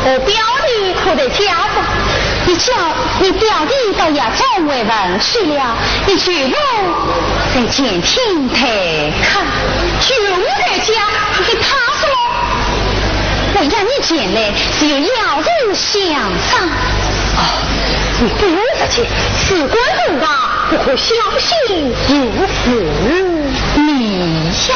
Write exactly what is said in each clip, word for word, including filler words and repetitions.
我表弟可在家中？你叫你表弟到衙中慰问去了，你舅父在前厅待客。舅父在家，你怕什么？我约你前来是有要事相商。哦，你不用客气，事关重大，不可小心行事。你呀。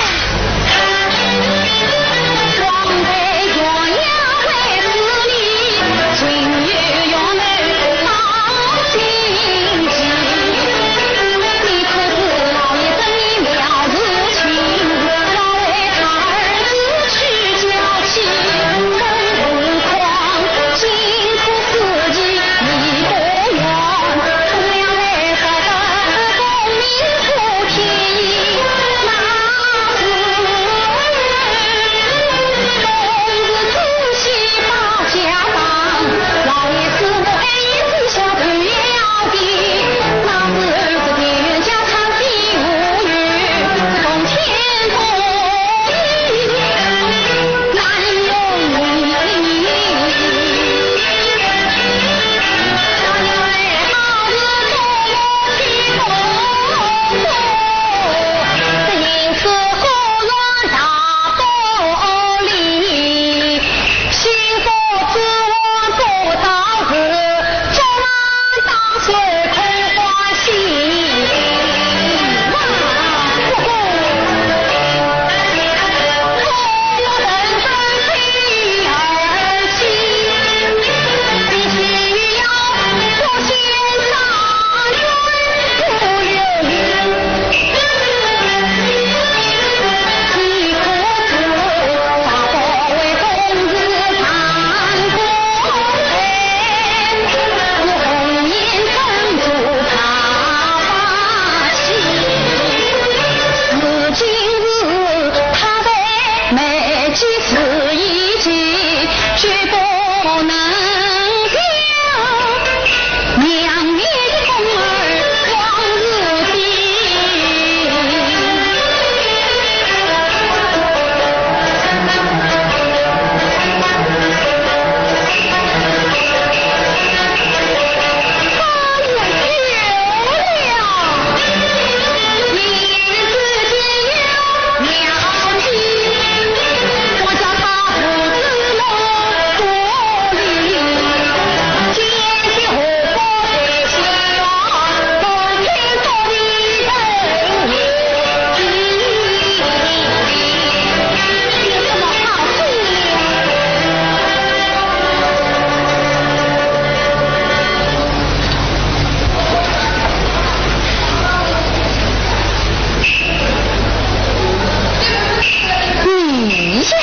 你呀！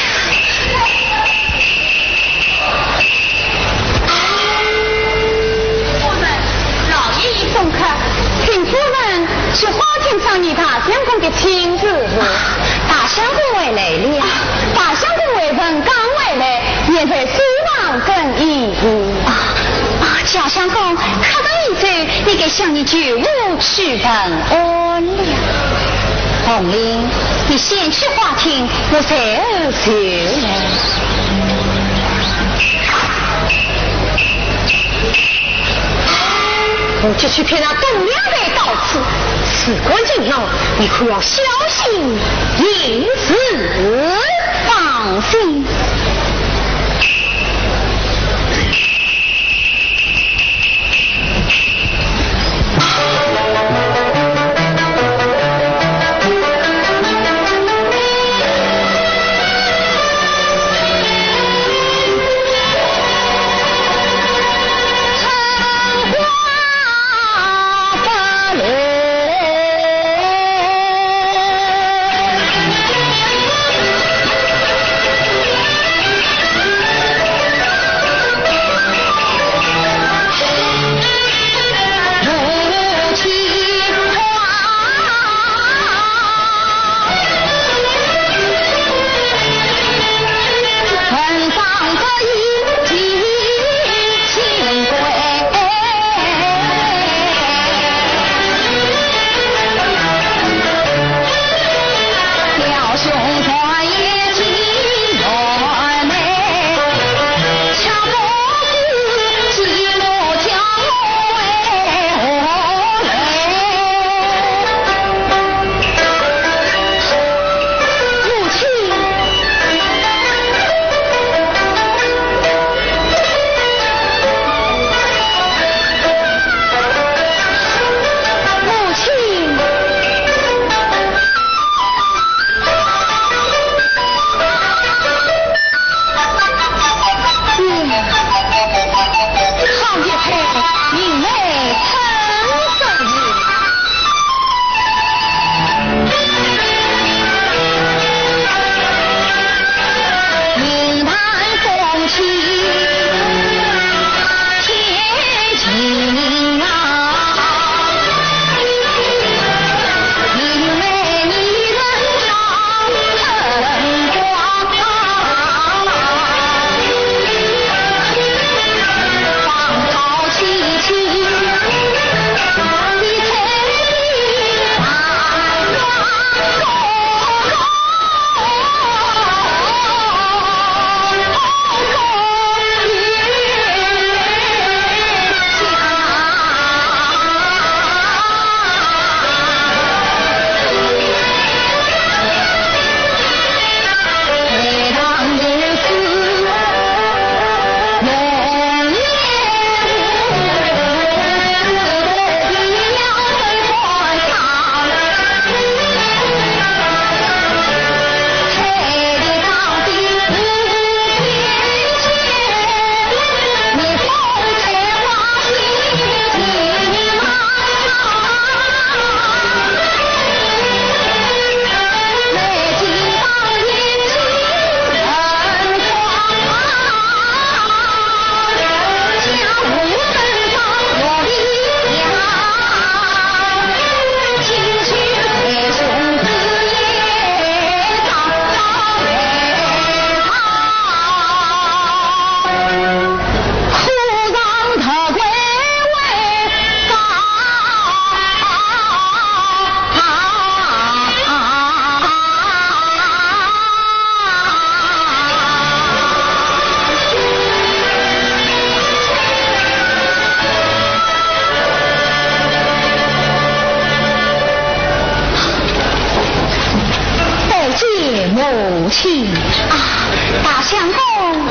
夫人，老爷送客。请夫人去花厅商议大相公的亲事。啊，大相公回来了。大相公回文刚回来，现在书房更衣。啊，啊，大相公，客人已走，你该向你舅父去问安了。 红绫，你先去花厅，我随后就来。我就去骗那董娘来到此，事关重大，你可要小心行事。放心。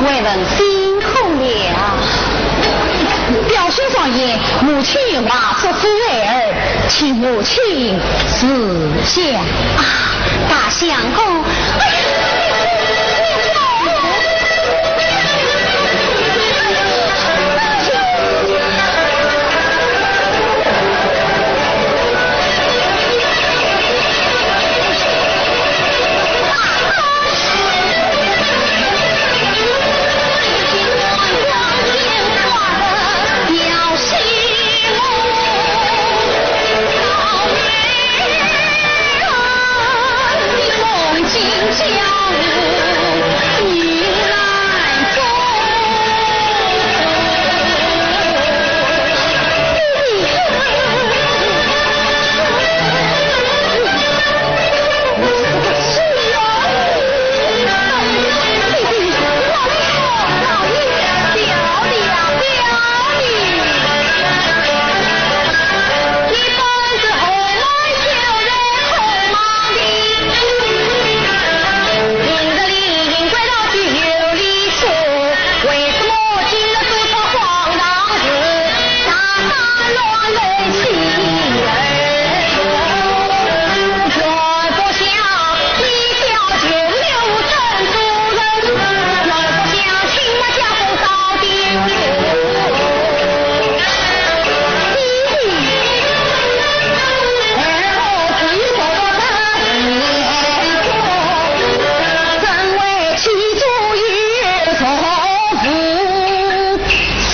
为人辛苦了。表兄双言，母亲话说是儿，请母亲自讲。啊，大相公，哎呀，你，你，你，你，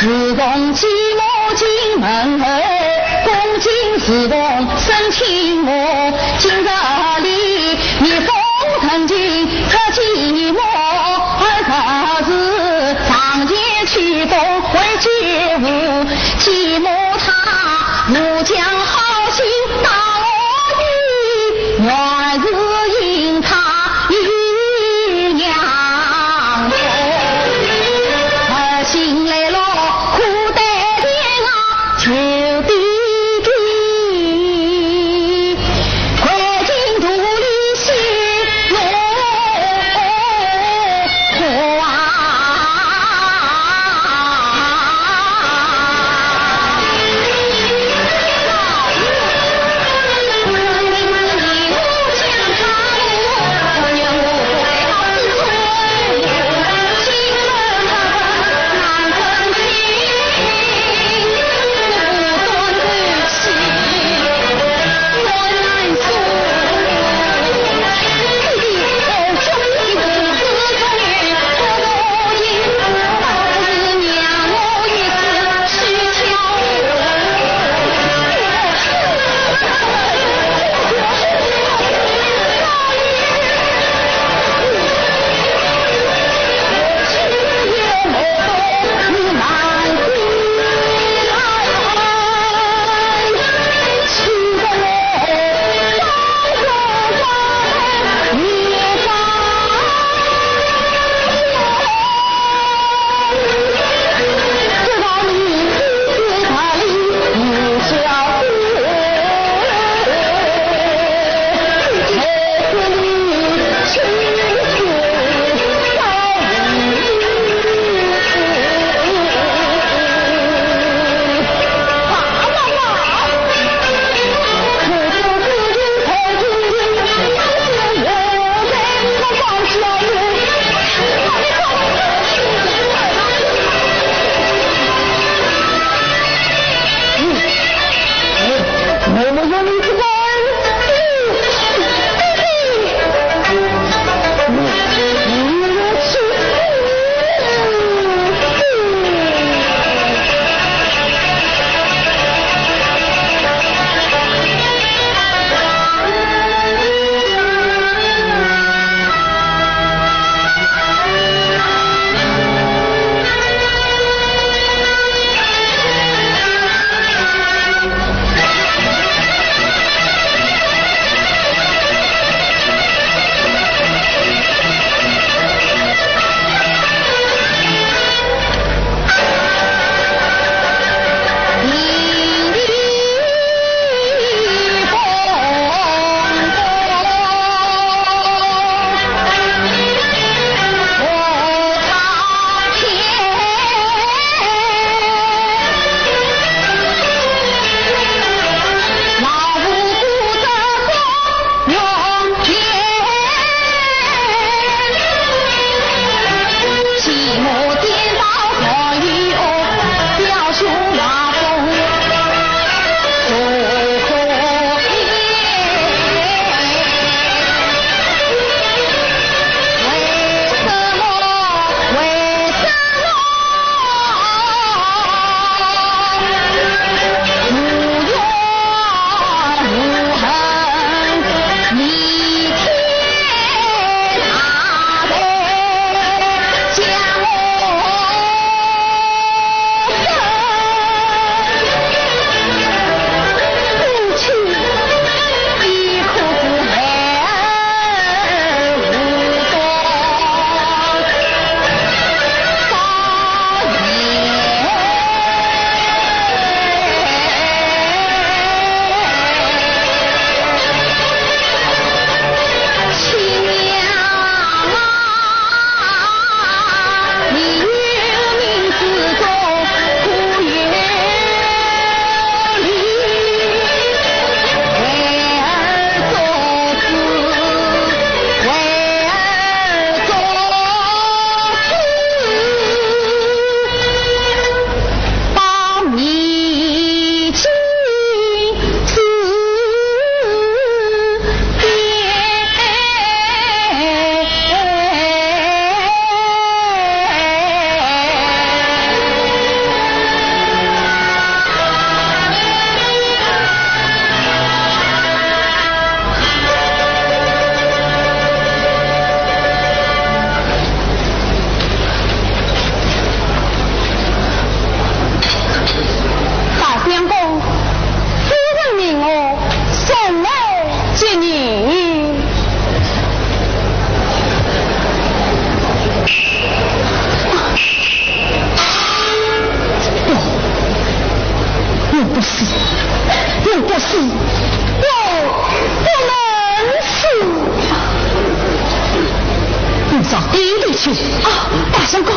自从继母进门后，恭敬侍奉生亲母。今日里密封成亲，出继母，二十日上前去东回继父。继母她怒将好心待我，你原是因她一样。 啊！去。啊，大相公，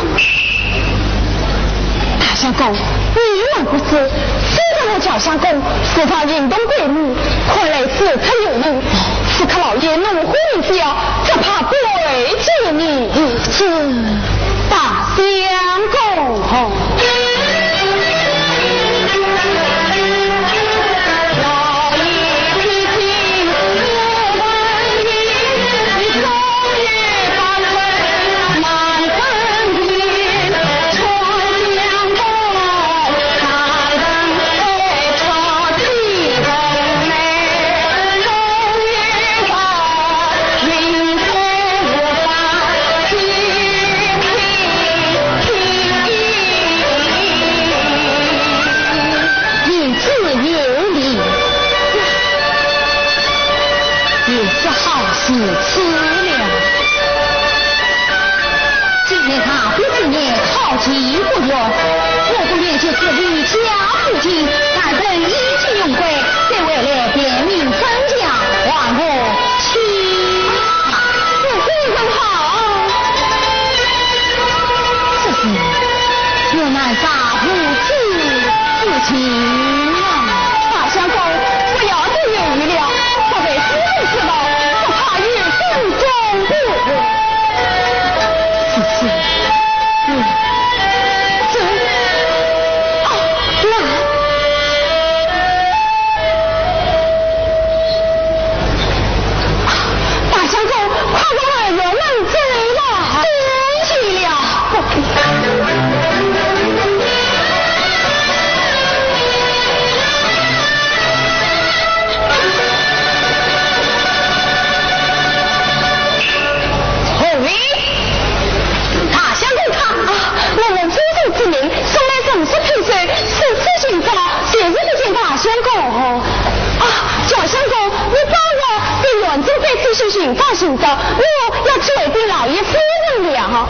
大相公，你也来不知，现在的赵相公时常行动诡秘，看来事出有因，此刻老爷怒火中烧，只怕不会救你。这大相公。言之有理，也只好如此了。今年大比之年，考期不远，我不免就此离家出去，安顿衣食荣归，再回来辨明真相，还和 亲。这非常好。这是河南大夫子之情啊。大相公，不要再犹豫了，不费夫人之劳，只怕有失于众人。是，是。嗯，这，啊，那。 大相公，快往二院门走吧。多谢了。红云，大相公他。啊，我们祖宗之命，送来陈设配水，四处寻找， 就是不见大相公。啊，赵相公，你帮我在园中背仔去寻找寻找，我要去回禀老爷夫人了。啊。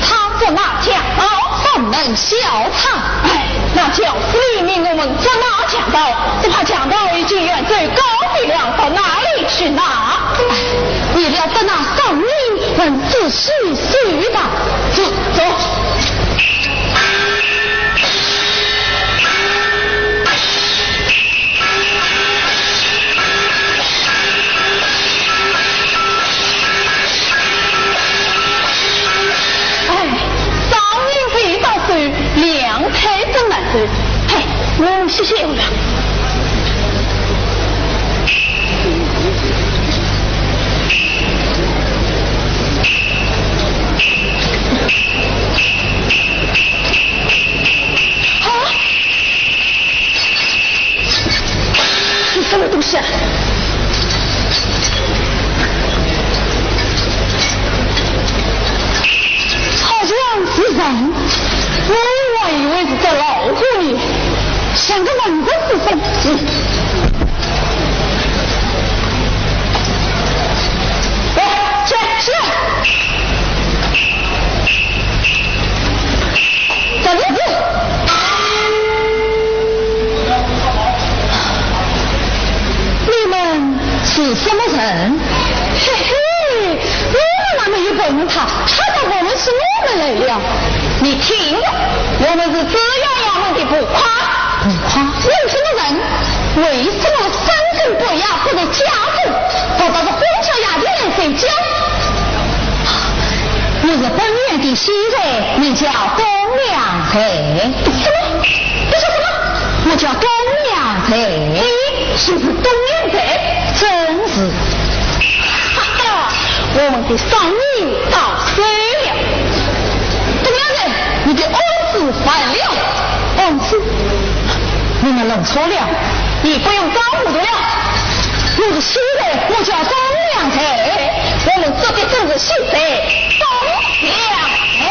他捉拿强盗，方能小康。哎，那就是你命我们捉拿强盗，只怕强盗已经远走高飞了，到哪里去呢？哎，为了捉拿商人，我们仔细搜查。走，走。哎，商人非到手，粮饷真难收。嘿，我们歇歇了。啊？ 是什么东西啊？好像是人，我还以为是只老虎呢，像个蚊子似的。嗯。哎，去，去。 怎么了？你们是什么人？嘿嘿，我们哪里有问他，他倒问我们是我们来了。你听着，我们是紫阳衙门的捕快。捕快？问什么人？为什么三更半夜不在家中？反倒是荒郊野地来睡觉？ 我是本县的秀才，名叫董良才。什么？你说什么？我叫董良才。你就是董良才？正是。哈哈，我们的商人到手了。董良才，你的案子完了。案子？你们弄错了。你不用装糊涂了。我是秀才，我叫董良才。 我们这边正是秀才，董良才。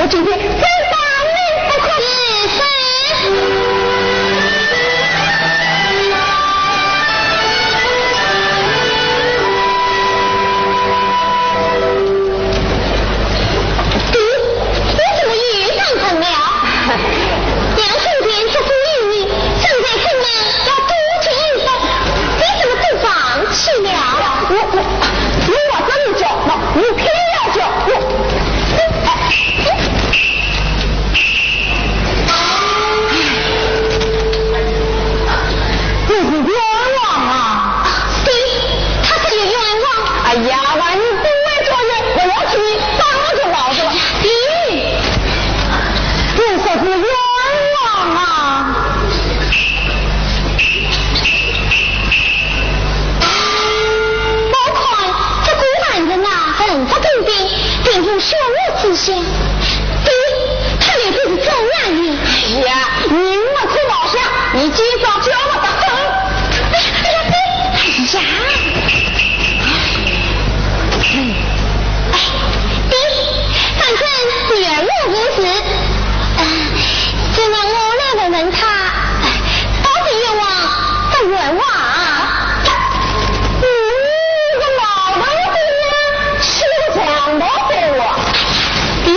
今天非打你不可。是，是。爹，你怎么又上阵了？杨春天这副英语，正在城门要多久一分，你怎么都放弃了？我，我，我要这么久，我，我偏要久，我，哎，哎。 这是冤枉啊！对，他是有冤枉。哎呀，万一不会做人，我要去打就老实了。哎呀，对。这是冤枉啊！我看这个男人啊，很不公平，定有血肉之心。 爹，他也不是这样的。哎呀，你莫去冒险，你今朝叫我打走。哎呀，哎呀，爹，哎呀。哎，爹，反正女儿我无事。呃，只能我来问问他，到底冤枉不冤枉啊？你个老头子呢，吃个强盗给我。爹，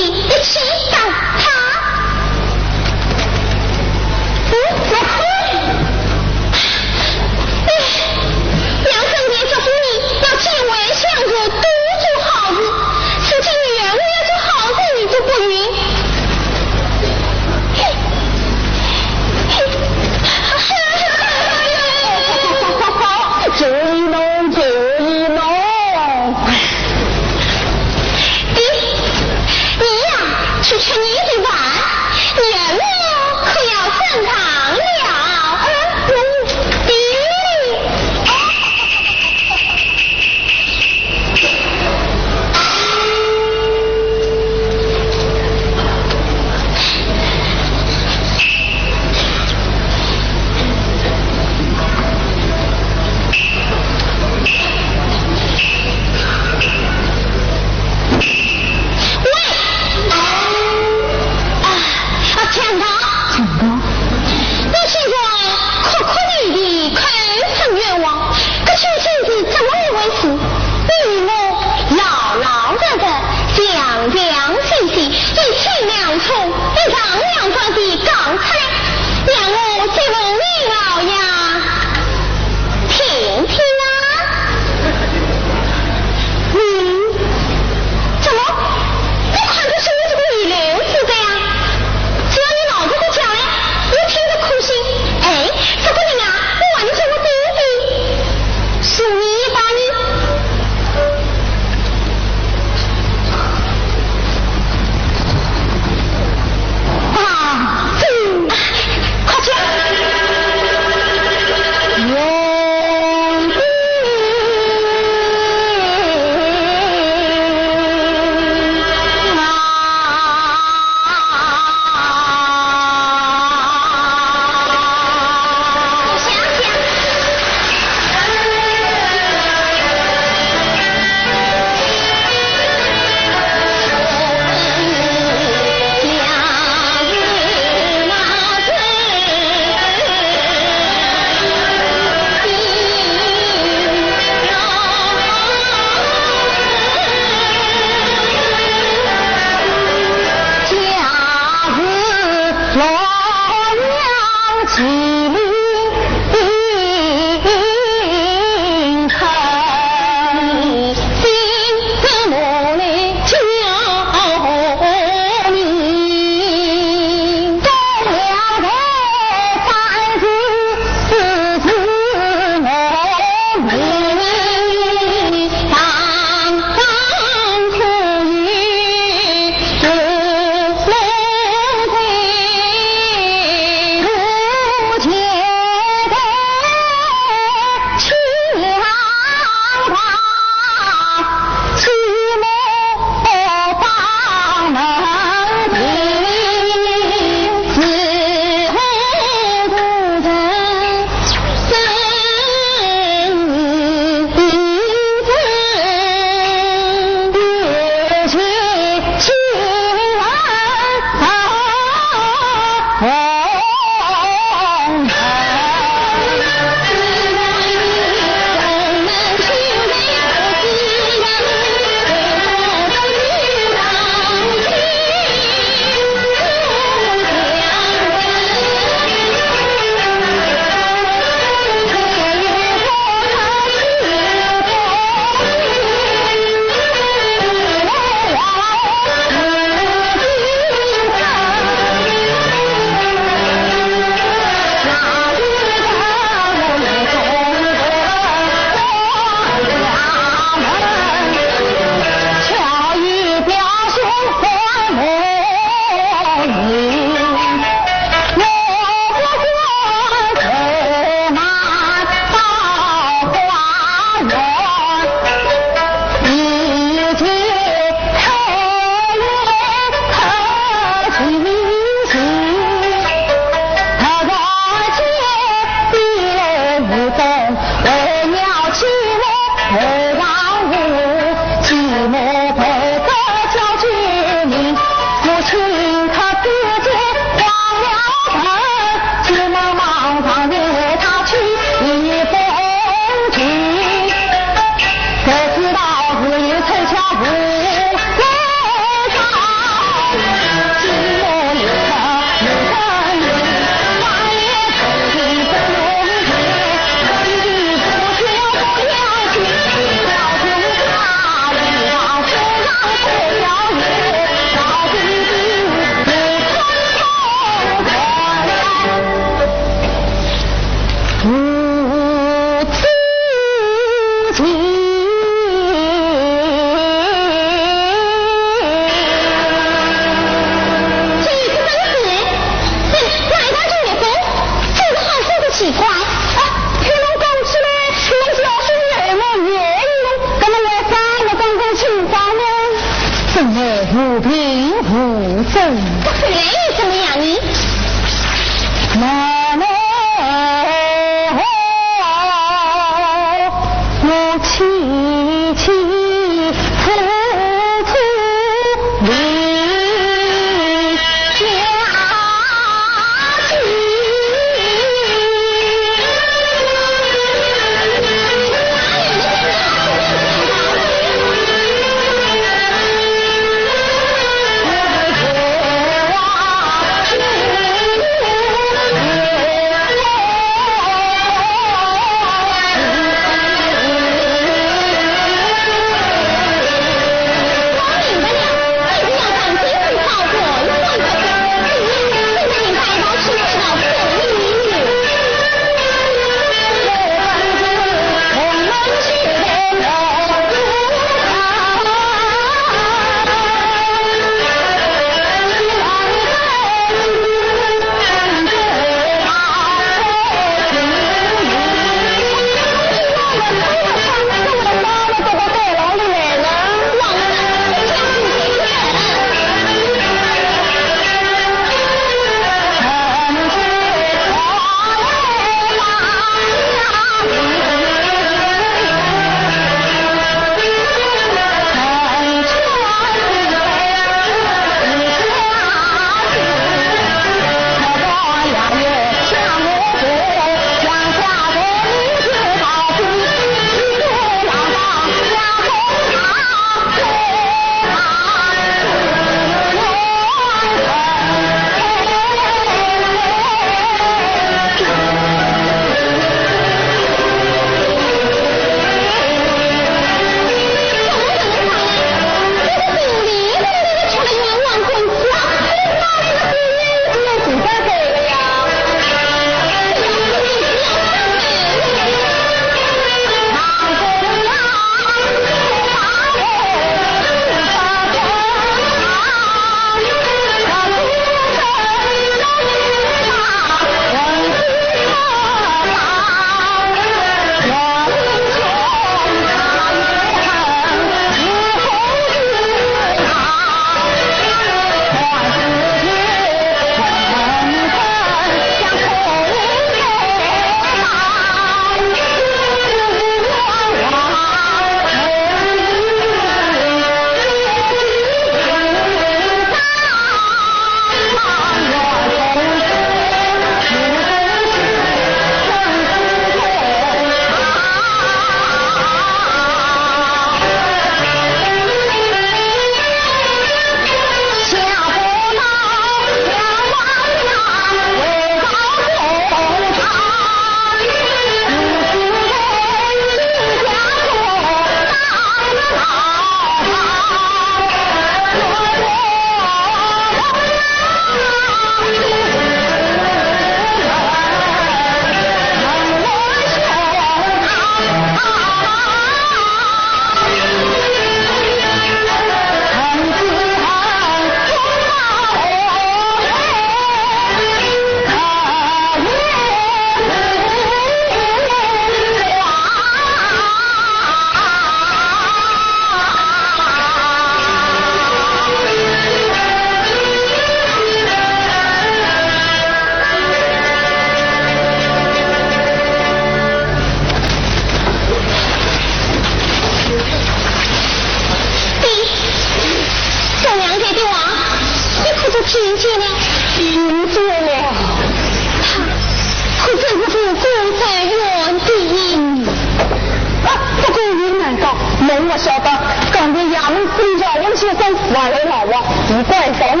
晓得，刚才衙门送叫文先生，我来老王，你怪着我，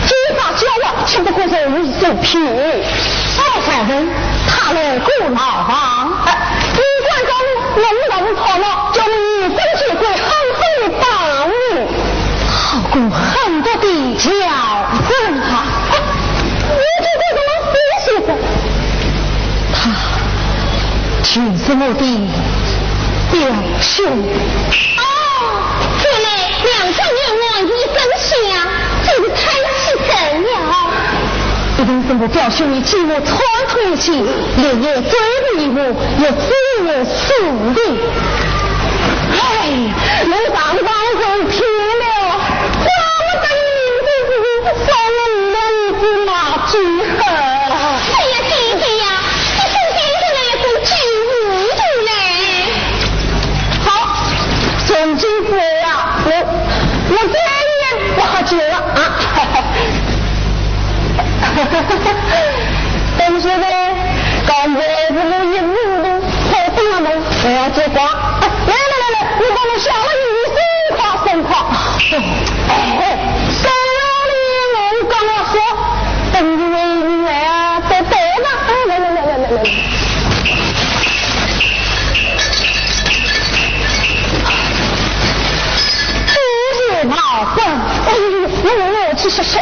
这把家伙全部怪在我手皮。哎，官人，他来过老王。哎，你怪着我，我们老王跑了，叫你官人去跪，好好的打你。好个狠毒的小人啊！哎，你这个什么东西？他 就是我的表兄。哦，看来梁状元望你真相，真是太气人了。一定是我表兄与继母串通一气，连夜追捕于我，欲置于死地。哎，我上当受骗了，怪不得你这是伤了你的儿子那句话。哎呀，姐姐呀， 你真的来给我救糊涂嘞！好，从今之后啊，我，我再也不喝酒了啊！但是呢，刚才是我一时冲动，喝多了，我要结光。来来来来，你帮我下了雨，松快松快。哎，到了我跟我说， 等你来啊，等等嘛，啊，来来来来来来。真是老笨，哎，我我我去说说。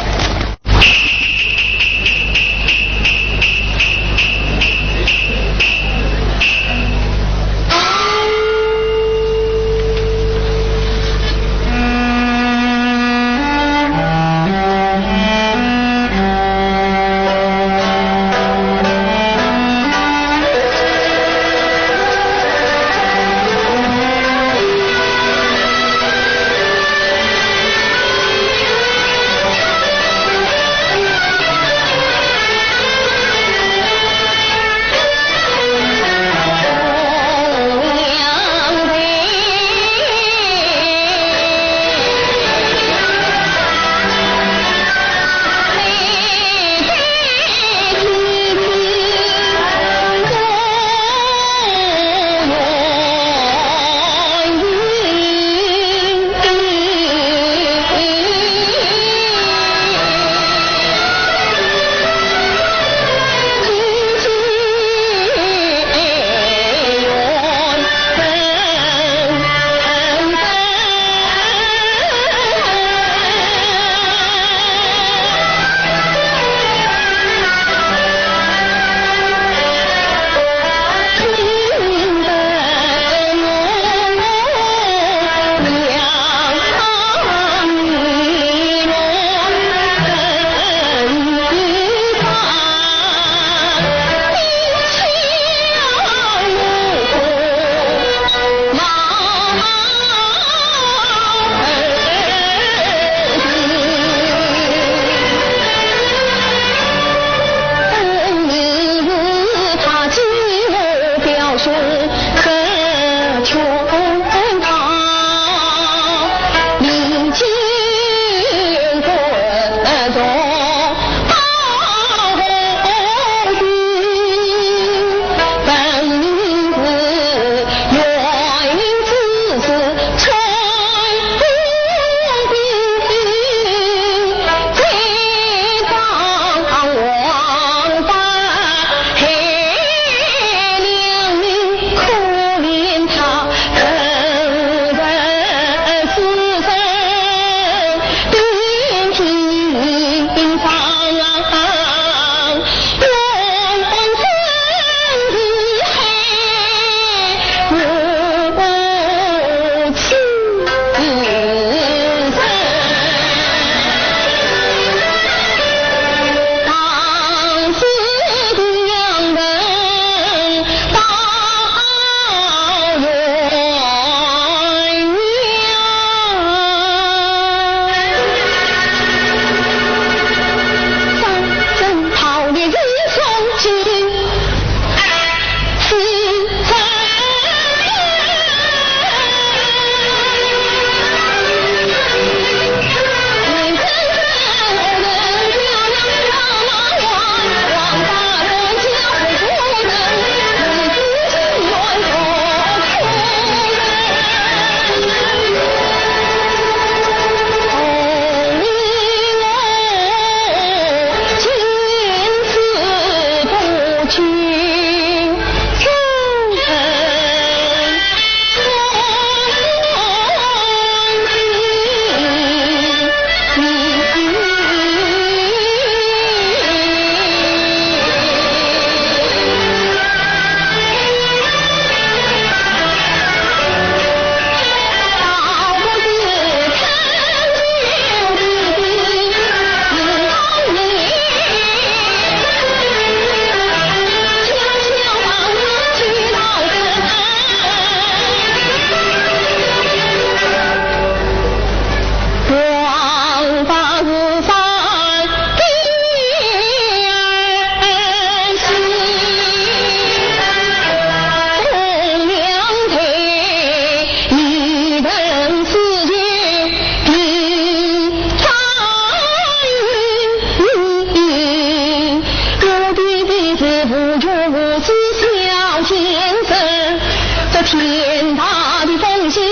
天大的风险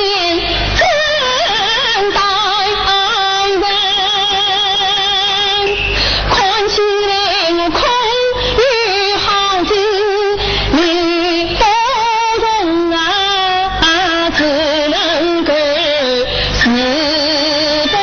正在人，看起来我空有好处，你不从啊，只能够自不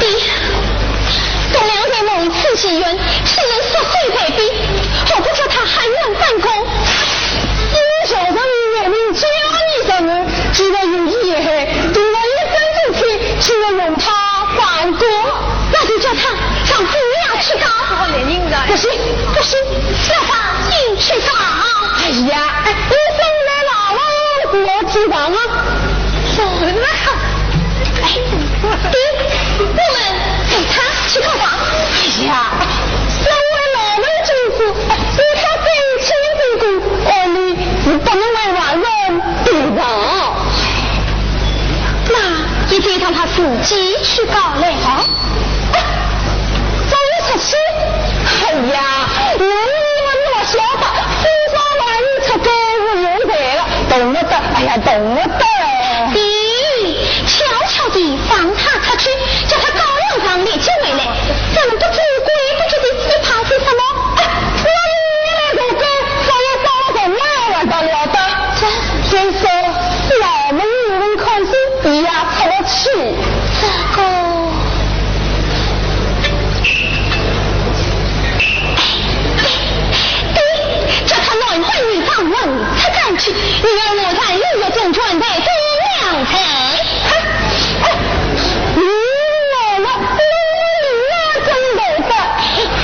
爹，董梁在某次机缘，竟然摔碎彩笔，何不叫他含冤反供？因为小人有名叫你什么，既然有意害，定然有真正去，岂能容他反供？那就叫他上府衙去告。不行，不行，叫他进去告。哎呀，哎，你送来了，我去告啊。 走了。哎，爹，我们陪他去告状。哎呀，身为老门主子，你他在前这个案里是不能为外人顶上。那也得让他自己去告来好。哎，走了出去。哎呀，我们那么小吧，非常万一出该是有罪了。 懂了的，哎呀，懂了的。咦，悄悄地放他出去，叫他告两状立即回来。怎么不知鬼不觉地自己怕些什么？哎，我也来做官，早也早了，还得了的。这，所以说，老门有人看守，也出不去。这个。 对，叫他男扮女装，混出站去，女儿我在六月中转在东阳城。哎，你我我我真懂得。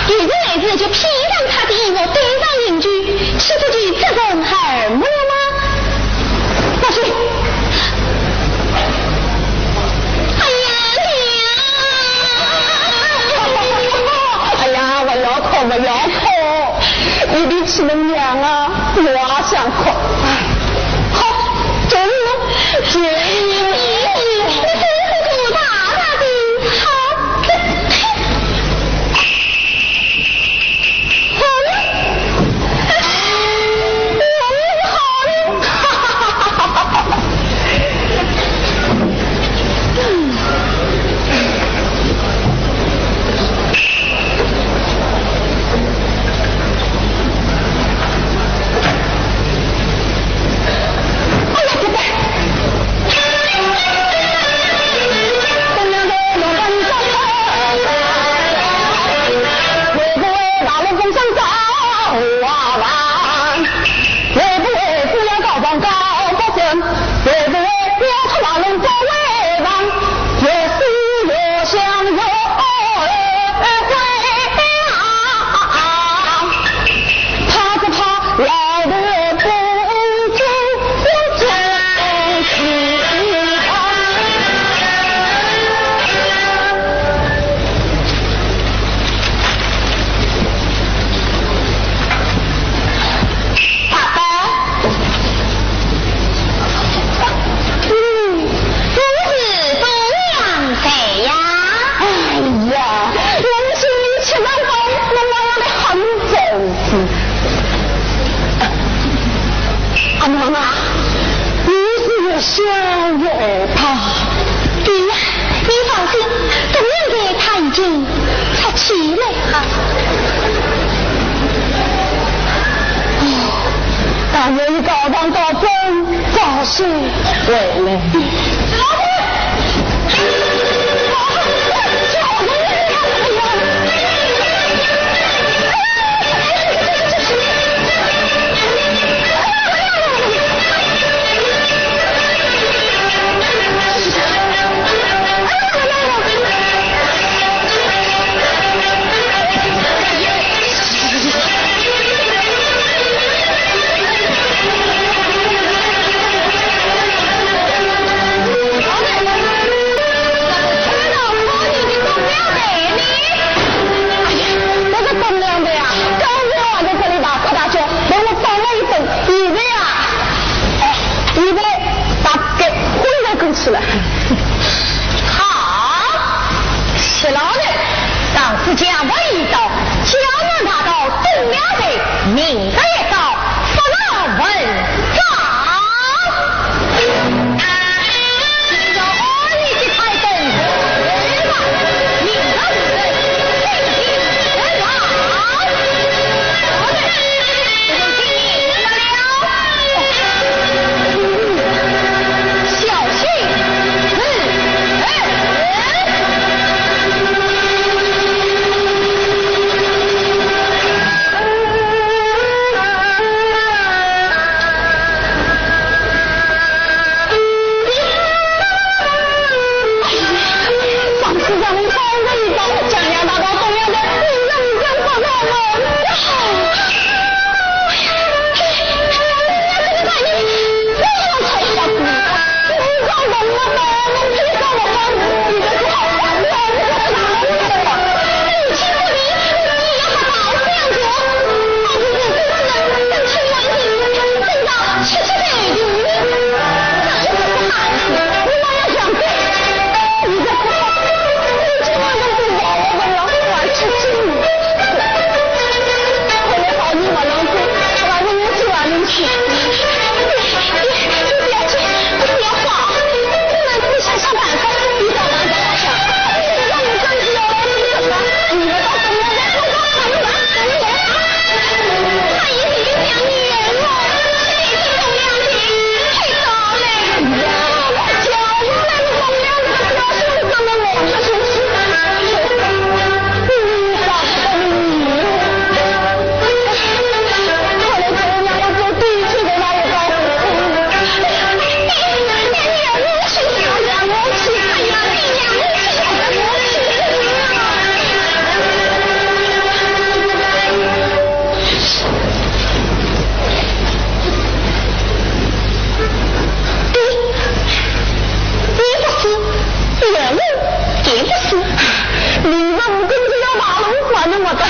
于是来时就披上他的衣服，戴上银具，岂不就这种耳目了吗？那是 哎呀，娘！哎呀，不要哭，不要哭，你比起能娘啊，我还想哭。哎，好，走路，走路。你真是个大大的好。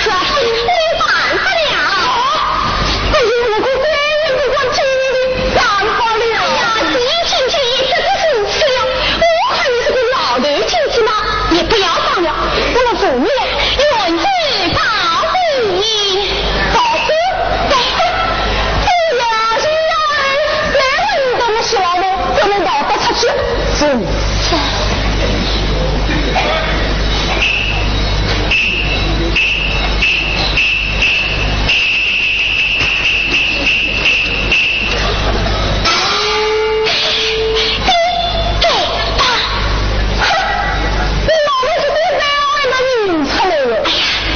没办法了。哎呀，我可真不管这个办法了。哎呀，第一天就这个事情啊，我看你是个老头进去嘛，也不要讲了，我们父女俩原则保密。保密？对，对呀，是呀，没人跟我说了，怎么逃得出去？真是。 哎呀，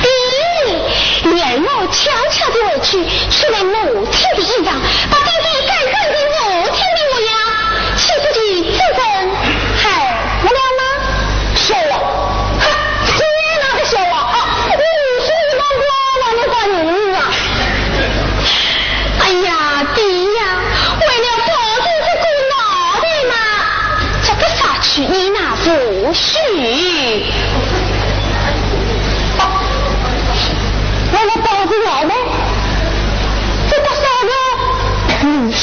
爹，女儿我悄悄地回去，取来母亲的衣裳，把爹爹该死的母亲的模样，岂不就做成好了吗？笑话！哼，天哪个笑话！啊，你是一帮瓜娃，你管你啊！哎呀，爹呀，为了保住这个老头嘛，这个杀去你那不许。 我来保护老妹，这个啥个女婿？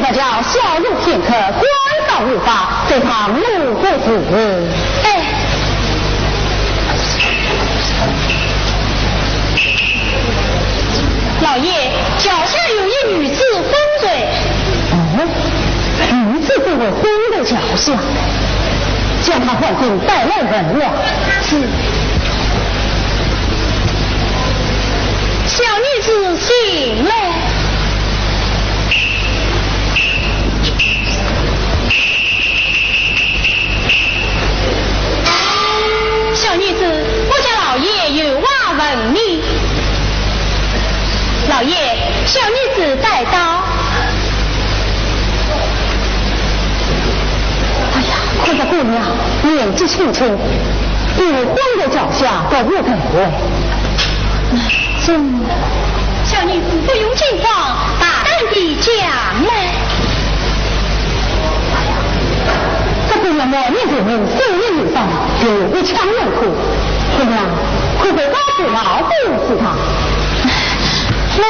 大家小住片刻，观赏无妨，这旁路不是。哎，老爷，脚下有一女子昏睡。哦，女子昏睡昏在脚下，将她唤醒，带来问话。是。小女子醒来。 小女子，我家老爷有话问你。老爷，小女子带到。哎呀，看这姑娘年纪轻轻，又昏在脚下，倒不肯回。 这，小女子不用惊慌，大胆地讲来。这姑娘貌美如花，声音如芳，就一腔难过。姑娘，可否告诉老夫人是她？我，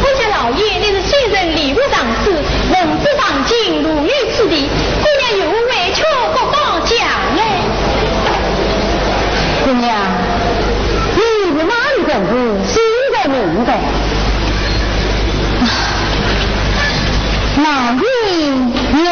我家老爷乃是先人礼部尚书，文武上卿，如此的，姑娘有误会，却不妨讲来。姑娘， 你是哪里人？是谁人？哪里人？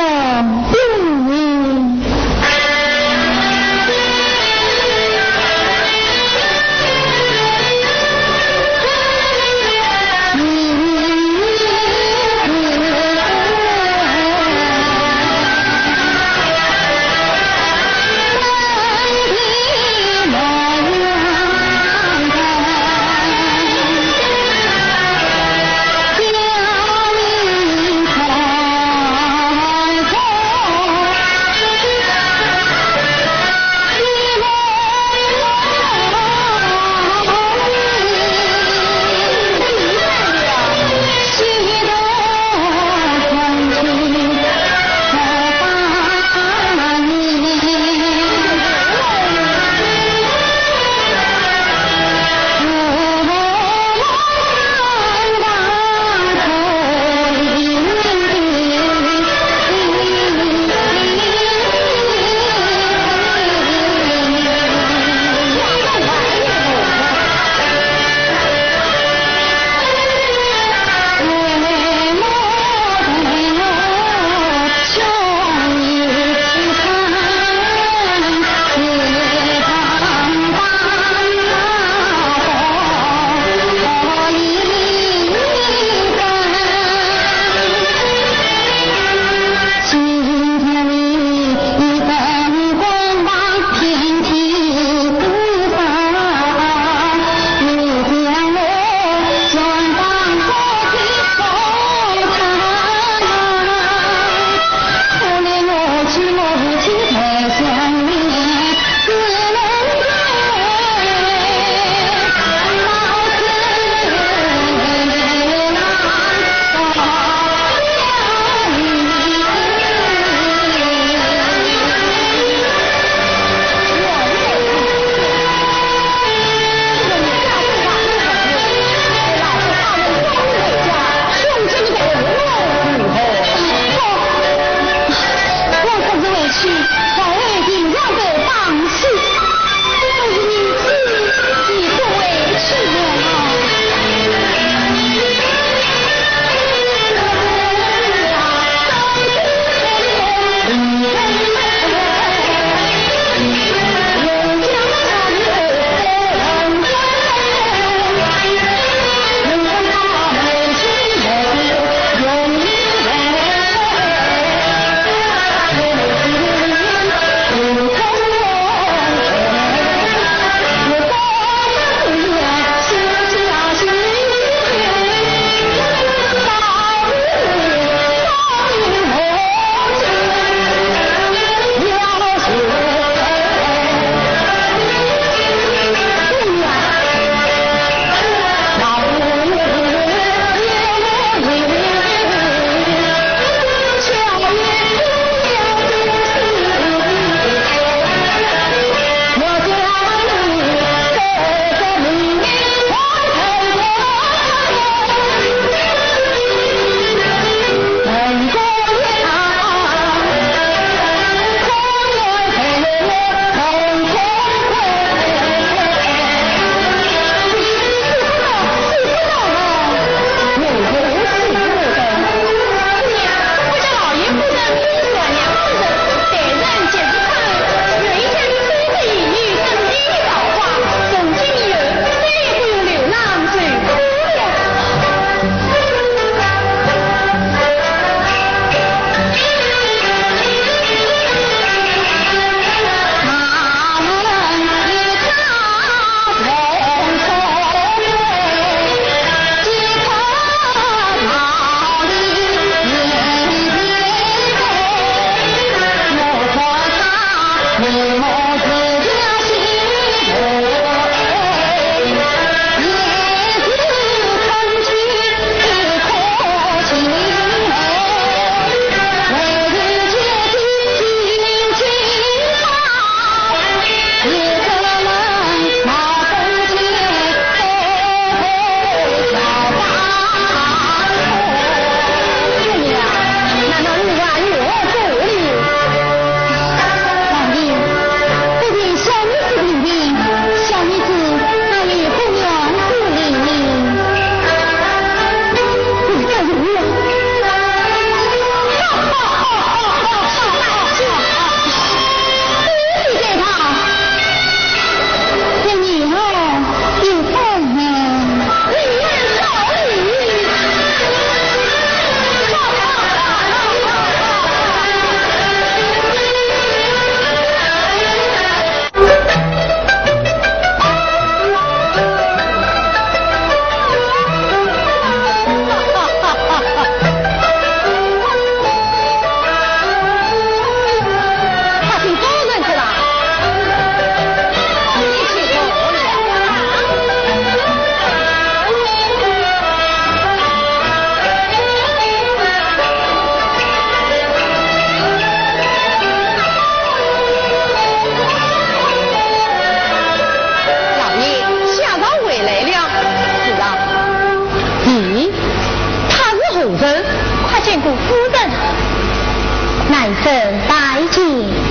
臣拜见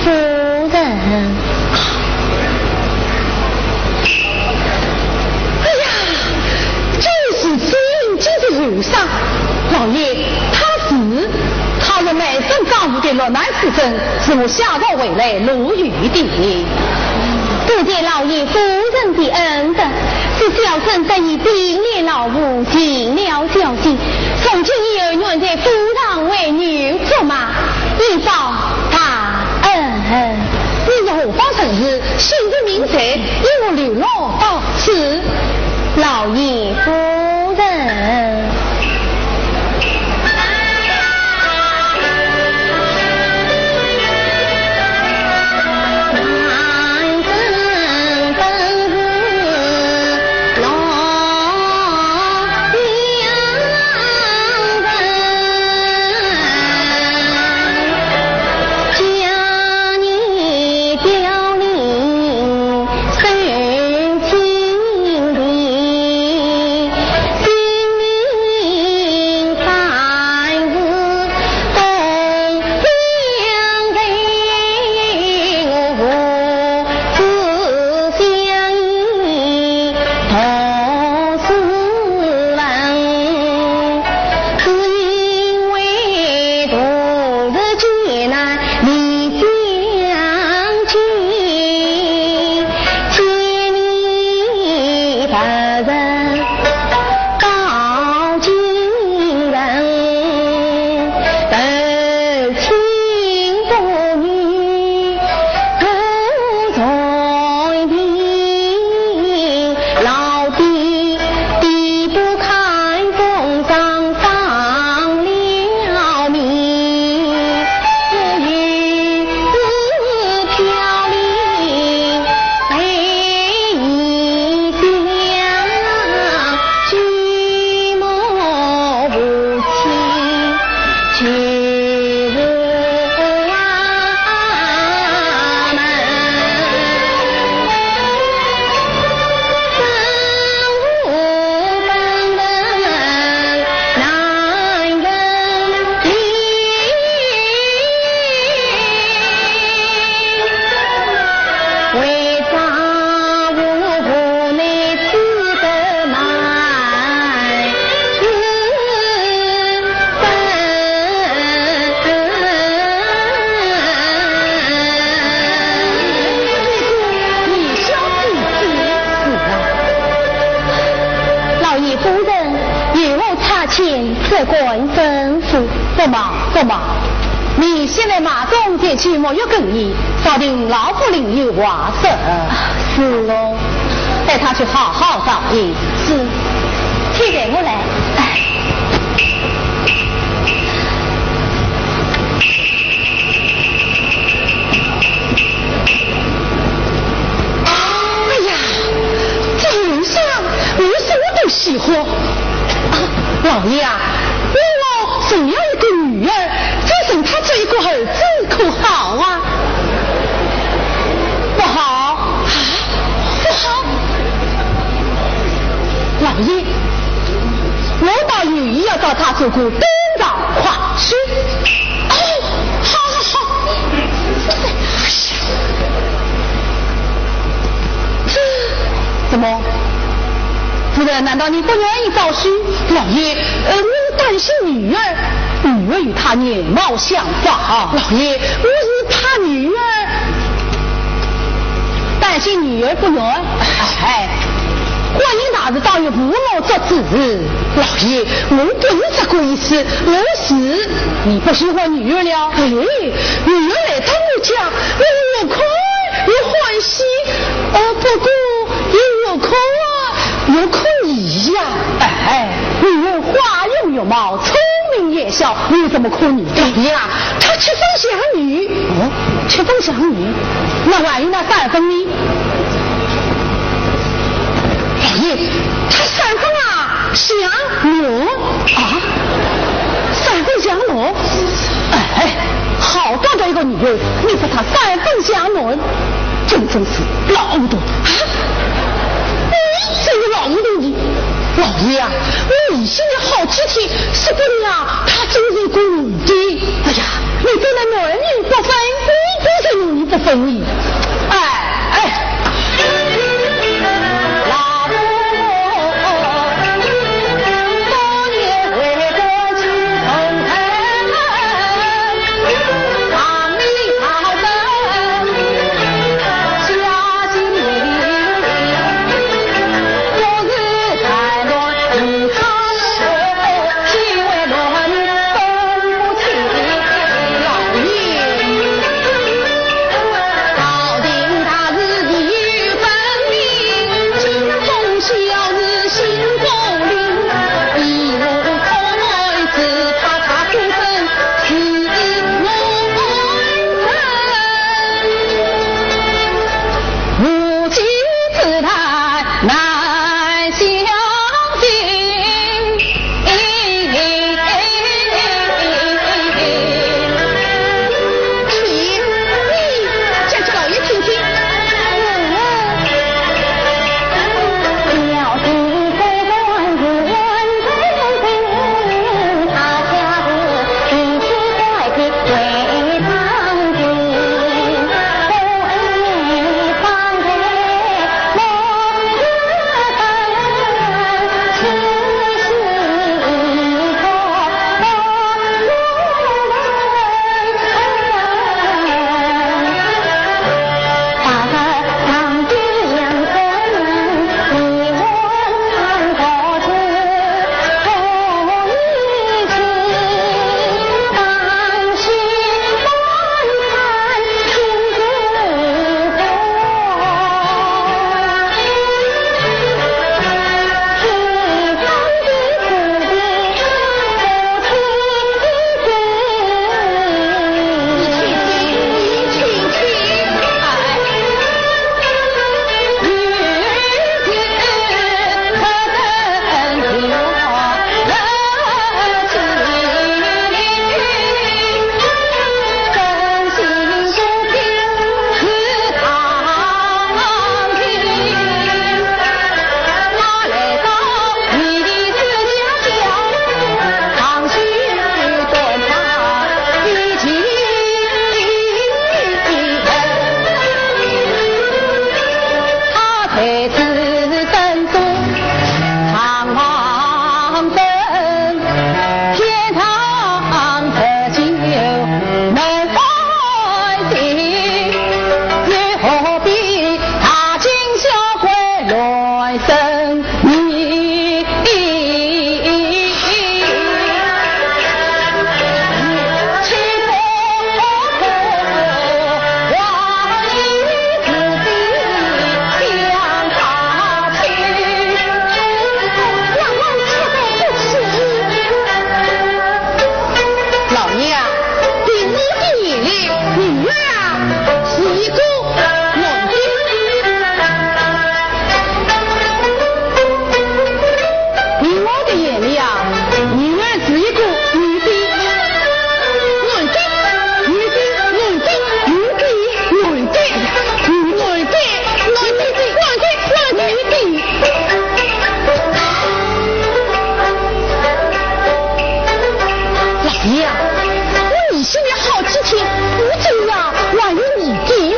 夫人。哎呀，今日是真，今日有赏。老爷，她是？她是卖身江湖的落难书生，是我下朝回来路遇的。多谢老爷夫人的恩德，是小生特意顶礼老父，寻了小姐，从今以后愿在府上为女做马，以报大恩。你是何方人士？姓甚名谁？因何流落到此？老爷夫人。老爷夫人，有何差遣，只管吩咐。不忙，不忙，你先在马中前去沐浴更衣，稍停老夫另有话说。是。带他去好好照应。是。请随我来。哎。 哎呀，这人生我什么都喜欢。啊，老爷啊，我生了一个女儿，再生他这一个儿子可好啊？不好。啊，不好？老爷，我倒有意要找他做个登堂快婿。哦，好，好，好。 怎么？夫人，难道你不愿意招婿？老爷，呃，我是担心女儿，女儿与他年貌相仿。老爷，我是怕女儿。担心女儿不愿？哎，婚姻大事当然父母做主。老爷，我不是这个意思，我是……你不喜欢女儿了？哎，女儿来到我家，我越看越欢喜。 哦，不过也越看啊，越可疑呀。哎，女儿花容月貌，聪明也巧，你怎么可疑的？哎呀，她七分像女。哦，七分像女？那万一那三分呢？老爷，她三分啊，像我。啊？三分像我？哎，好端端一个女儿，你说她三分像我？ 真正是老糊涂。啊，你真是老糊涂呢。老爷啊，我疑心你好几天，说不定啊，她真是一个女的。哎呀，你对那男人是一个男的。凭我的眼力啊，女儿是一个女的。男的，女的，男的，女的，男的，男的，男的，男的，男的，女的。 老爷啊，我疑心了好几天，不知啊，还有疑点呢。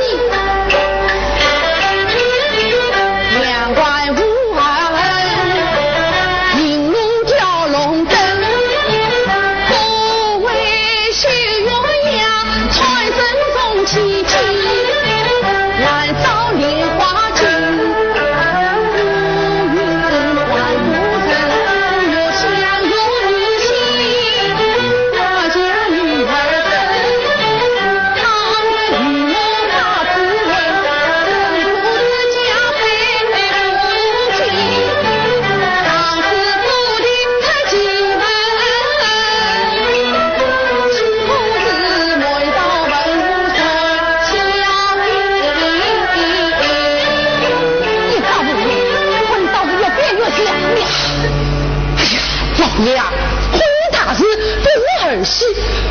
你大人，你倒是越辩越是了。你，哎呀，老爷啊，婚姻大事不无儿戏，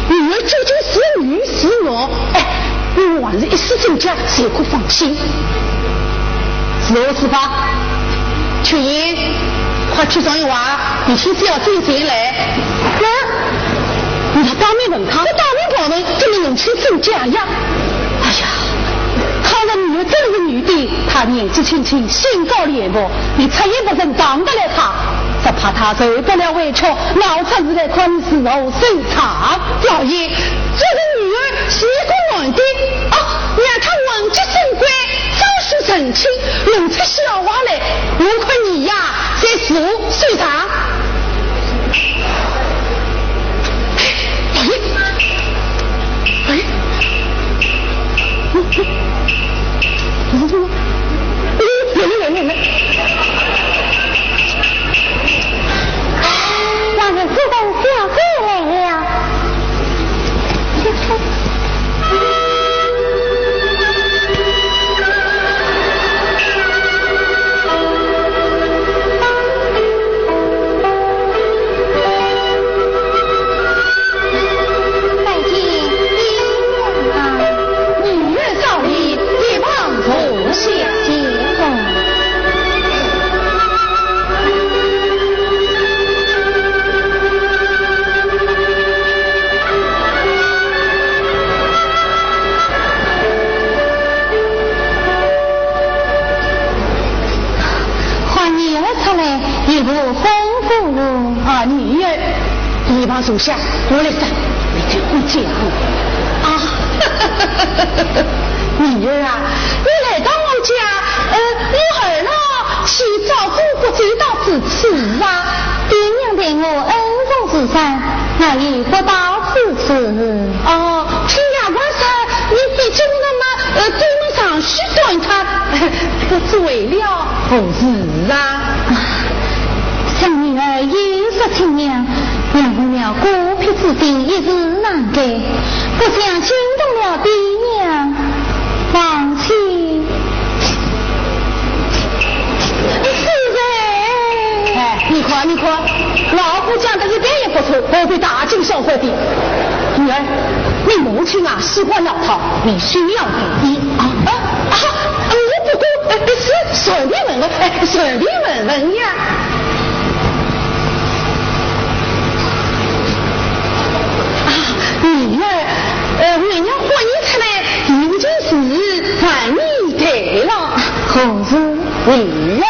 女儿究竟是女是男？哎，你还是一丝真假，才可放心。是何是法？秋英，快去上一话，你先是要进前来。那，你要当面问他？这当面盘问，怎么能去真假呀？哎呀，倘若女儿真是女的，她年纪轻轻，心高脸薄，你出言不慎伤得了她，只怕她受不了委屈，闹出事来，看你如何收场。老爷，这个女儿是一个男的，啊，让她混迹深闺，招聚人亲，弄出笑话来，我看你呀，在是何收场。 哎，哎，哎，来来来来来，那个自动小姐来了。 拜见爹娘啊。女儿少礼，一旁坐下。谢公。 唤女儿出来，有何吩咐？啊，女儿，一旁坐下，我来说，你听我讲。啊，女儿啊，你来到我家，呃，我儿了，去照顾不周到之处啊。爹娘待我恩重如山，哪有不到之处？ 哦，听丫鬟说，你比今日么，呃，对门上去端他，不知为了何事啊？想女儿有失亲娘，养育了孤僻之心，一时难改，不想惊动了爹娘。 放心。是的。哎，你看，你看，老夫讲的一点也不错，何必大惊小怪的？女儿，你母亲啊，喜欢老套，你休要在意啊。啊，啊，我不过，呃，是随便问问，哎，随便问问呀。啊，女儿， 呃，为娘唤你出来，有件事烦你谈了。何事？女儿。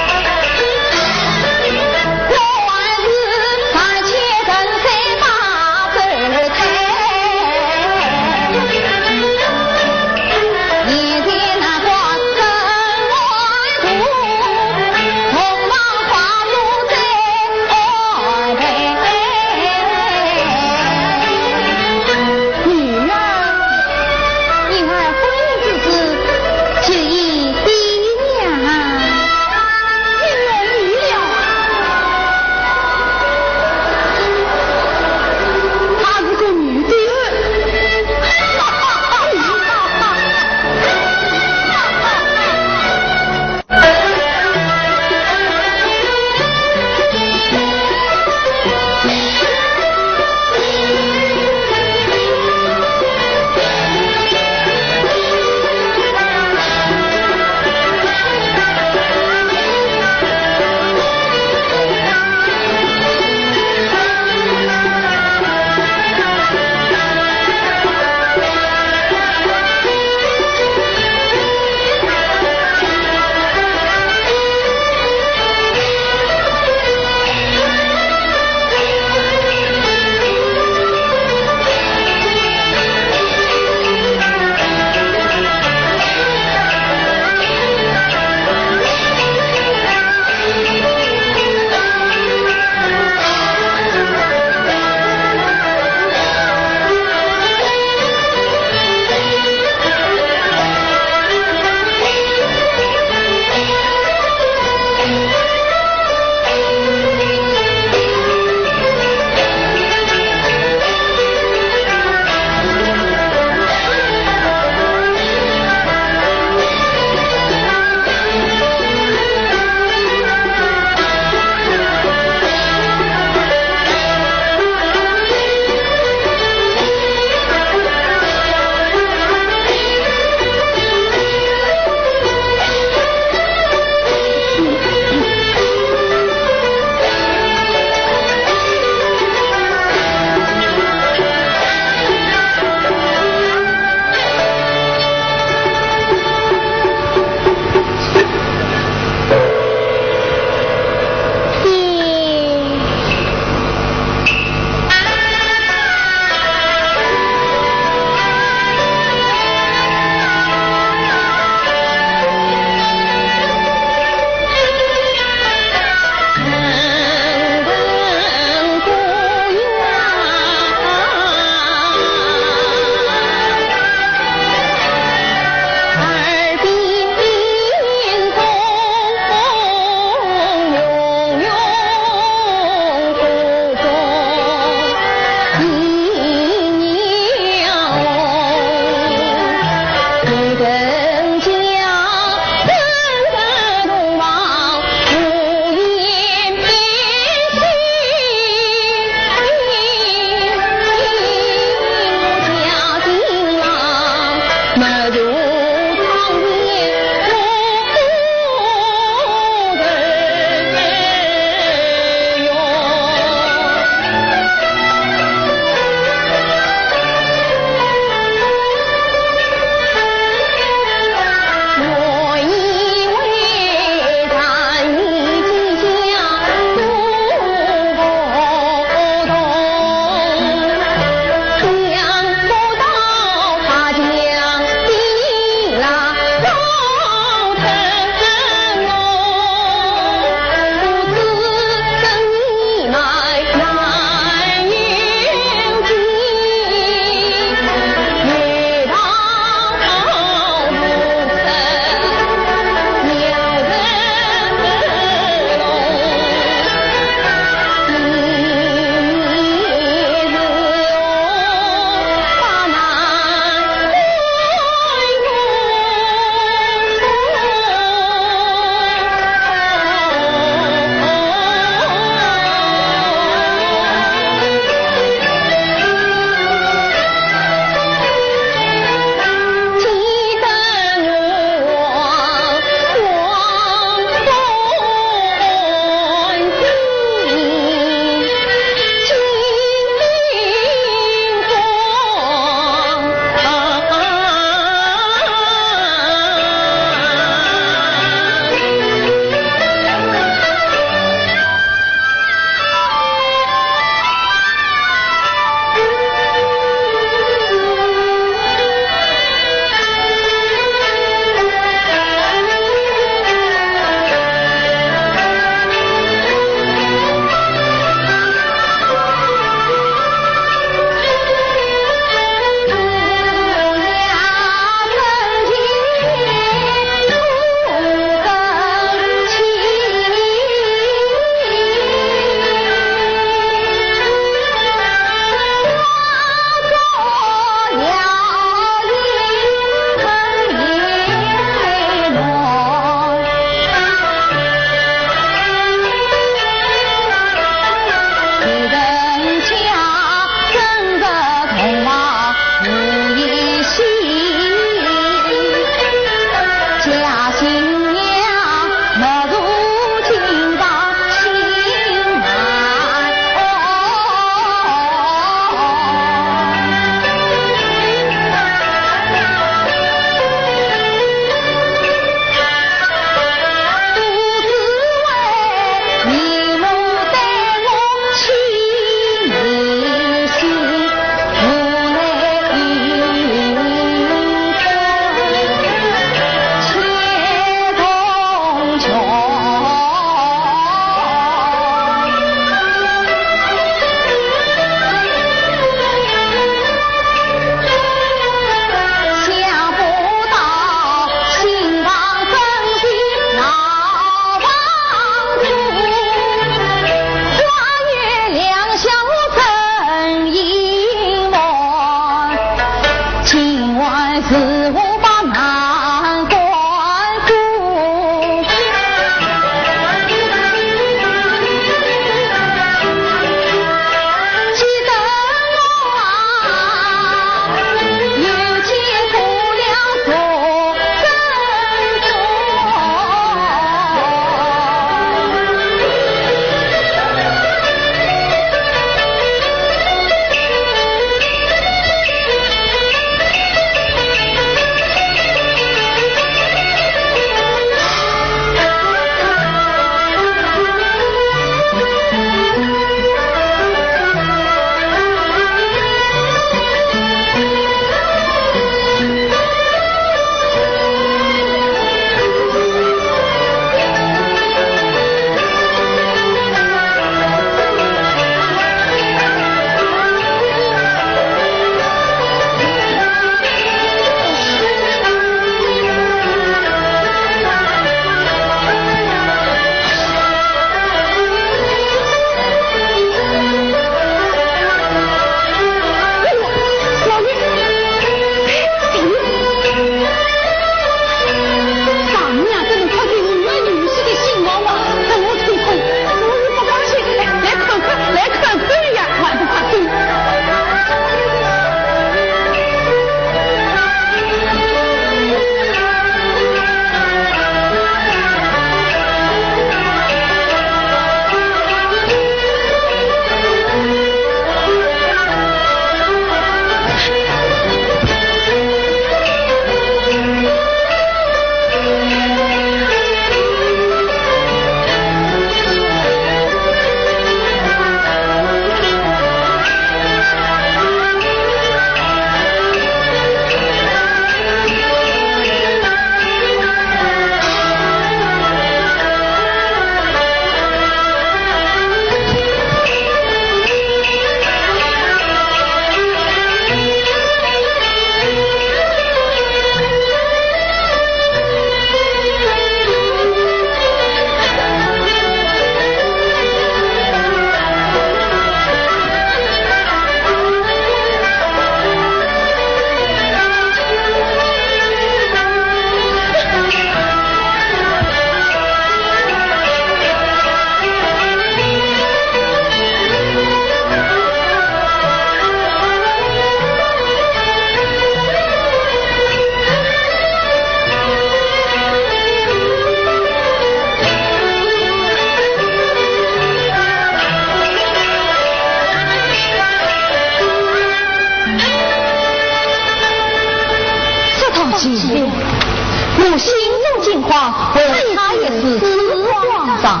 我心中惊慌，为他也是痴狂上。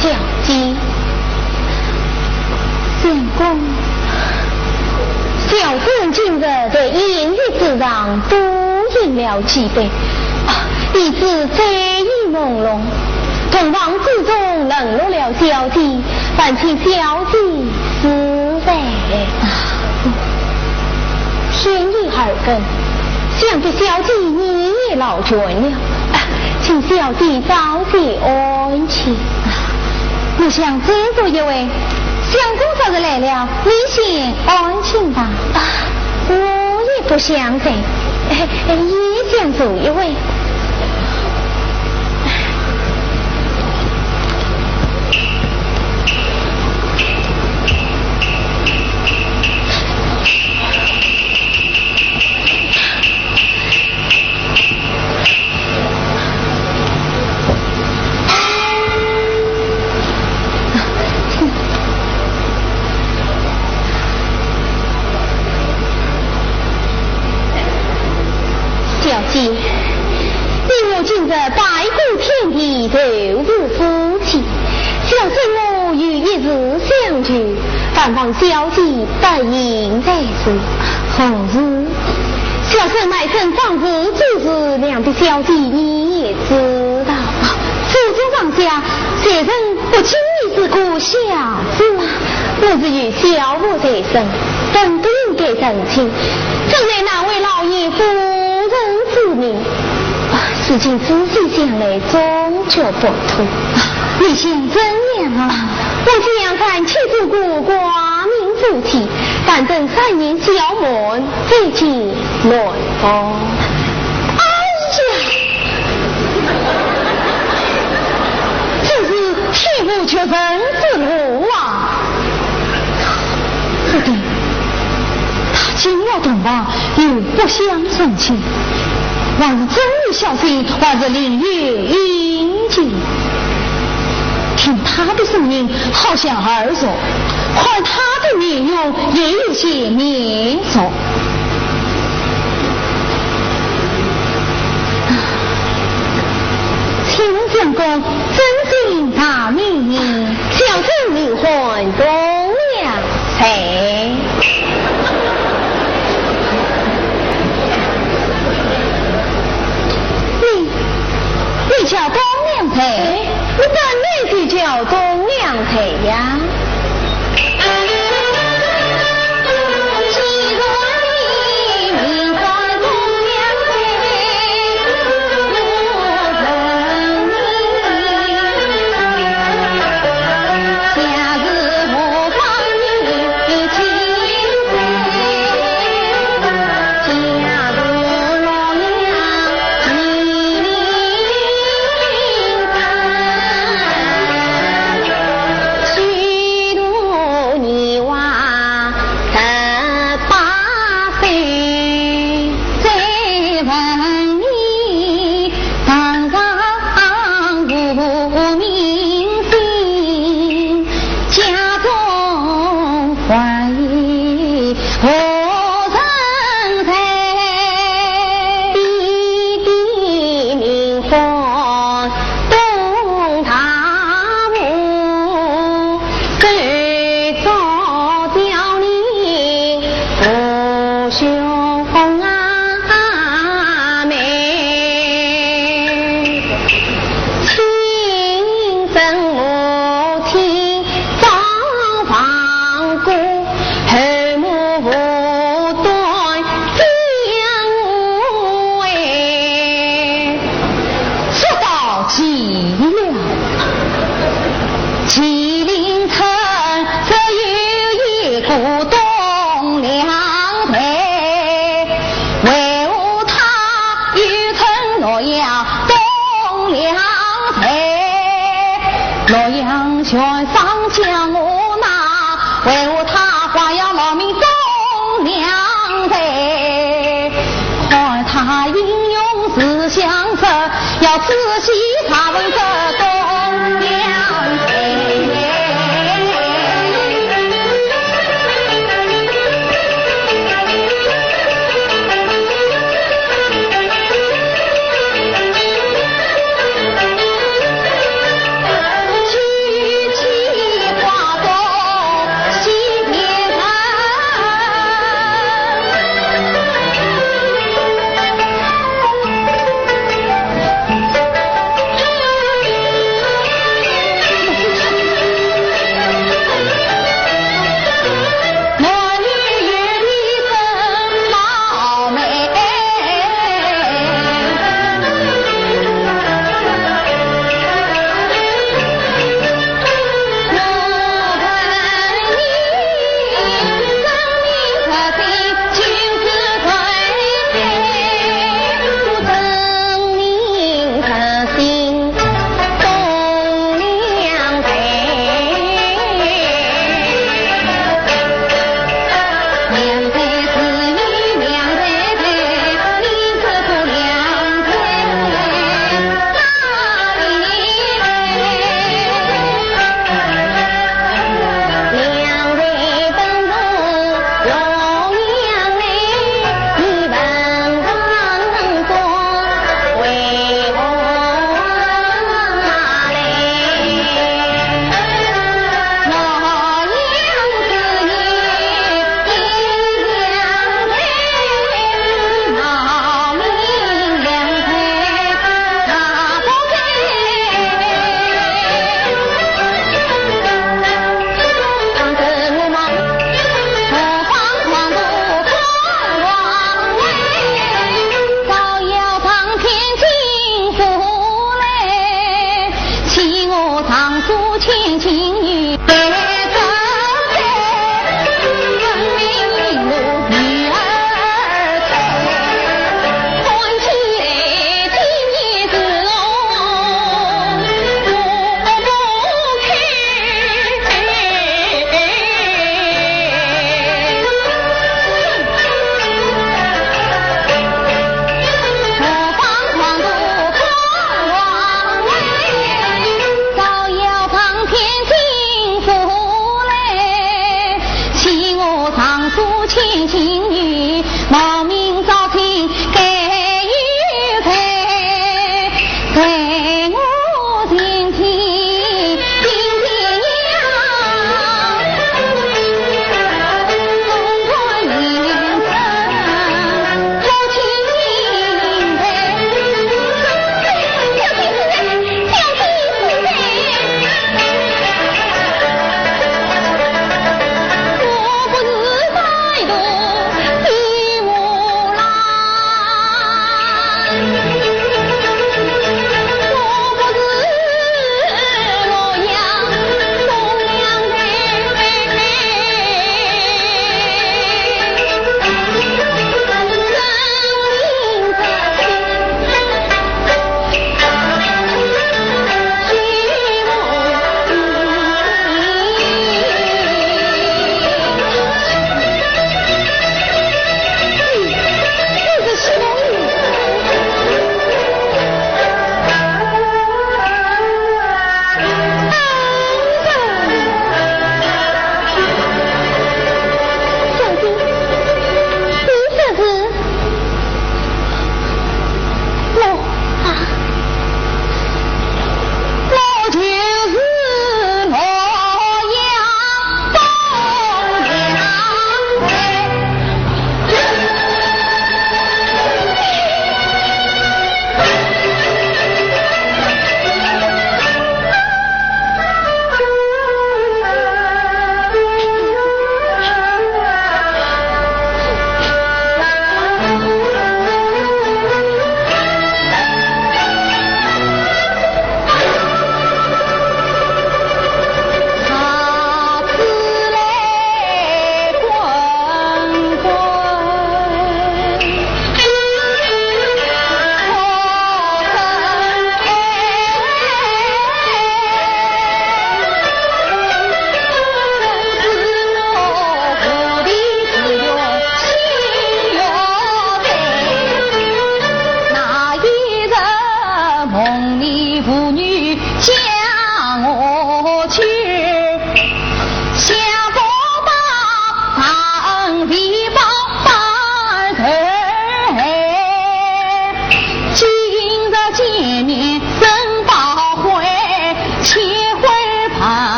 小姐，相公，小生今日在宴席之上多饮了几杯，啊，以致醉意朦胧，同房之中冷落了小姐，烦请小姐 是嘞。啊，天已二更，想必小姐你也劳倦了，啊，请小姐早些安歇。啊，我想再坐一会，相公早就来了，你先安心吧。啊，我也不想睡，也想坐一会。 小姐，你我今日拜过天地，就是夫妻，小生我有一事相求，但望小姐答应才是。何事？小生卖身访子之事，想必小姐你也知道。府中上下，谁人 不清你是个小姐，我是有小婆在身，本不应该成亲，怎奈哪位老爷夫人之命，啊，事情仔细想来，终觉不妥。啊，你想怎样啊？我想暂且做个挂名夫妻，但等三年小满， 再见，来吧。哎呀，真是天无绝人之路啊！不对，他既要洞房，又不想成亲，还是真有孝心，还是另有隐情？听他的声音，好像耳熟，看他的面容，也有些面熟。 请问相公，尊姓大名？小生名唤董良才。你，你叫董良才？ 我本来就叫董良才呀。将我拿，为何他还要冒名中娘罪？看他英雄是相识，要仔细查问这中娘罪。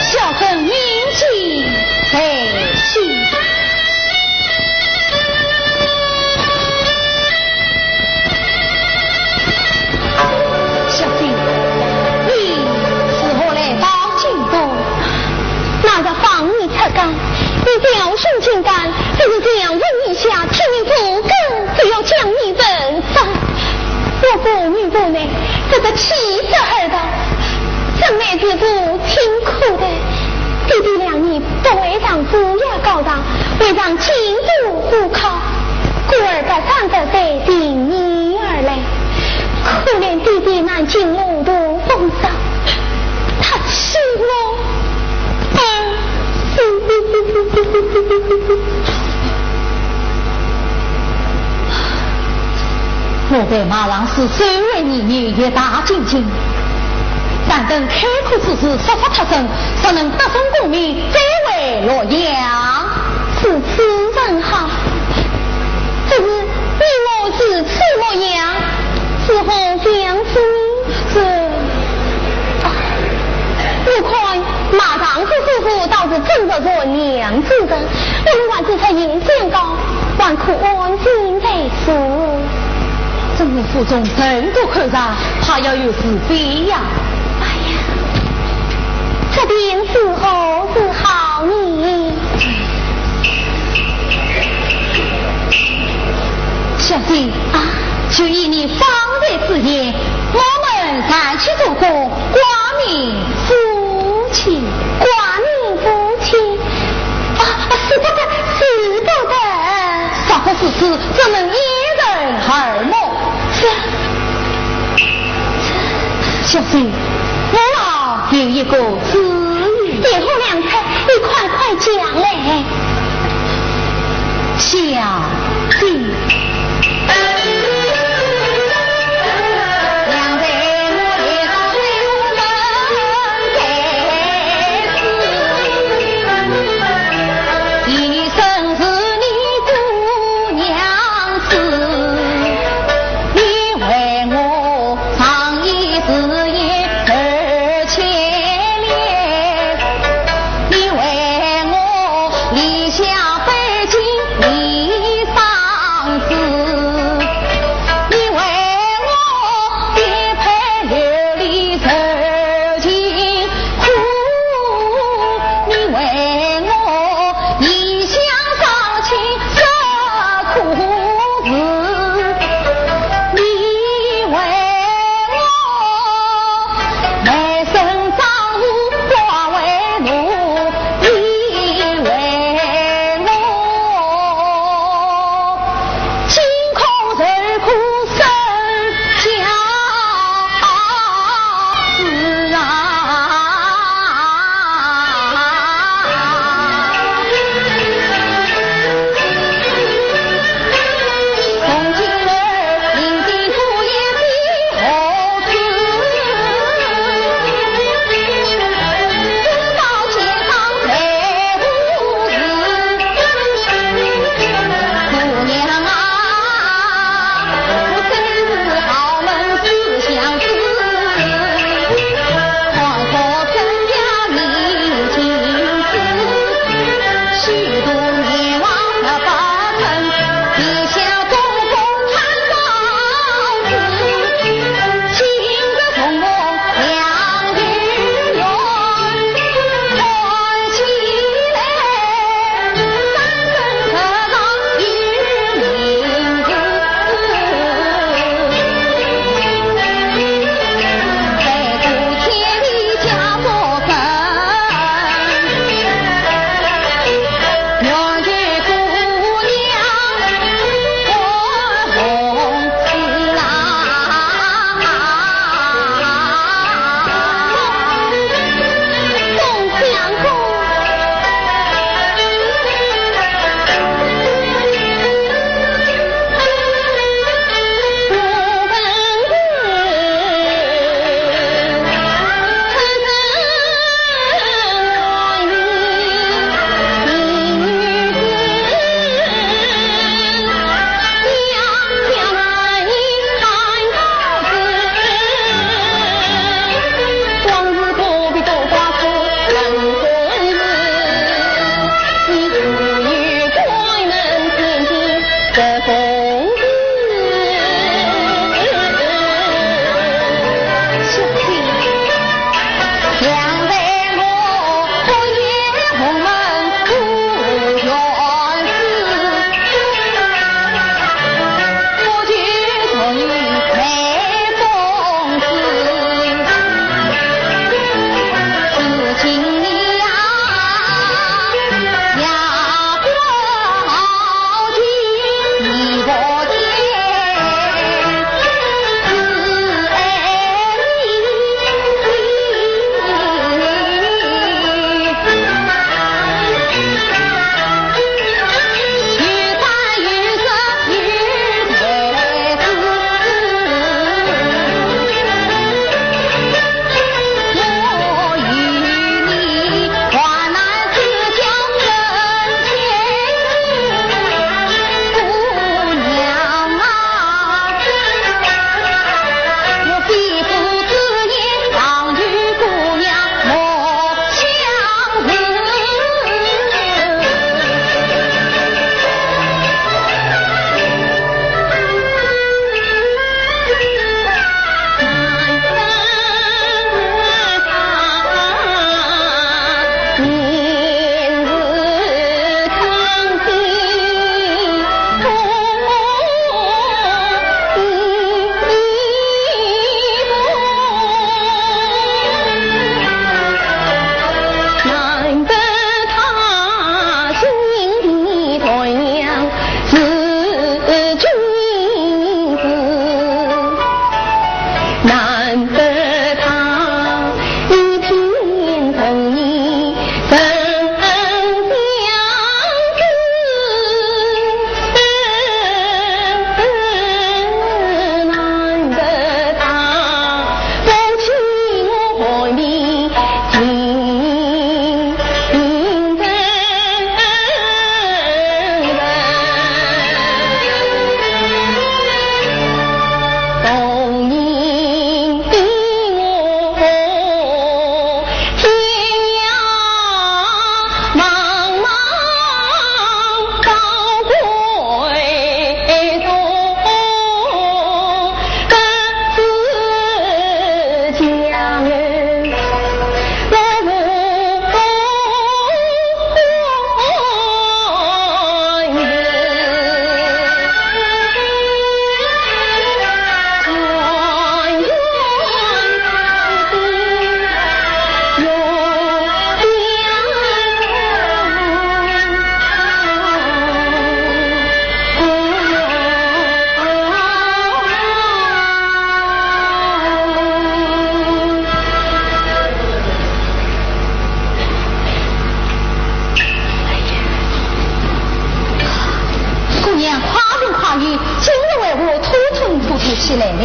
小生铭记在心。小姐，你如何来到京都？那日放你出监，你调升京官，不是调升一下，听命不跟，就要将你问斩。我不明白呢，这个气势而道，怎奈是无情苦的。弟弟两年不会上府衙告状，会上京都赴考，故而不得不对定你而来。可怜弟弟南京路途风霜，他欺我儿子。我在马郎司守卫年年，夜打进京，但等开科之时，速速脱身，若能得中功名，再回洛阳。如此甚好，只是你我如此模样，如何相思呢？这，啊，我看马郎司夫妇倒是真个贤良之人，我们还是出行相告，还可安心才是。 正是府中人多口杂，怕要有是非呀。哎呀，这便如何是好呢？小姐，啊？就依你方才之言，我们暂且做个挂名夫妻。挂名夫妻？啊，使不得，使不得。 若不如此，怎能掩人耳目？这，这，小姐，我老有一个主意。贤婿良策，你快快讲来。小姐。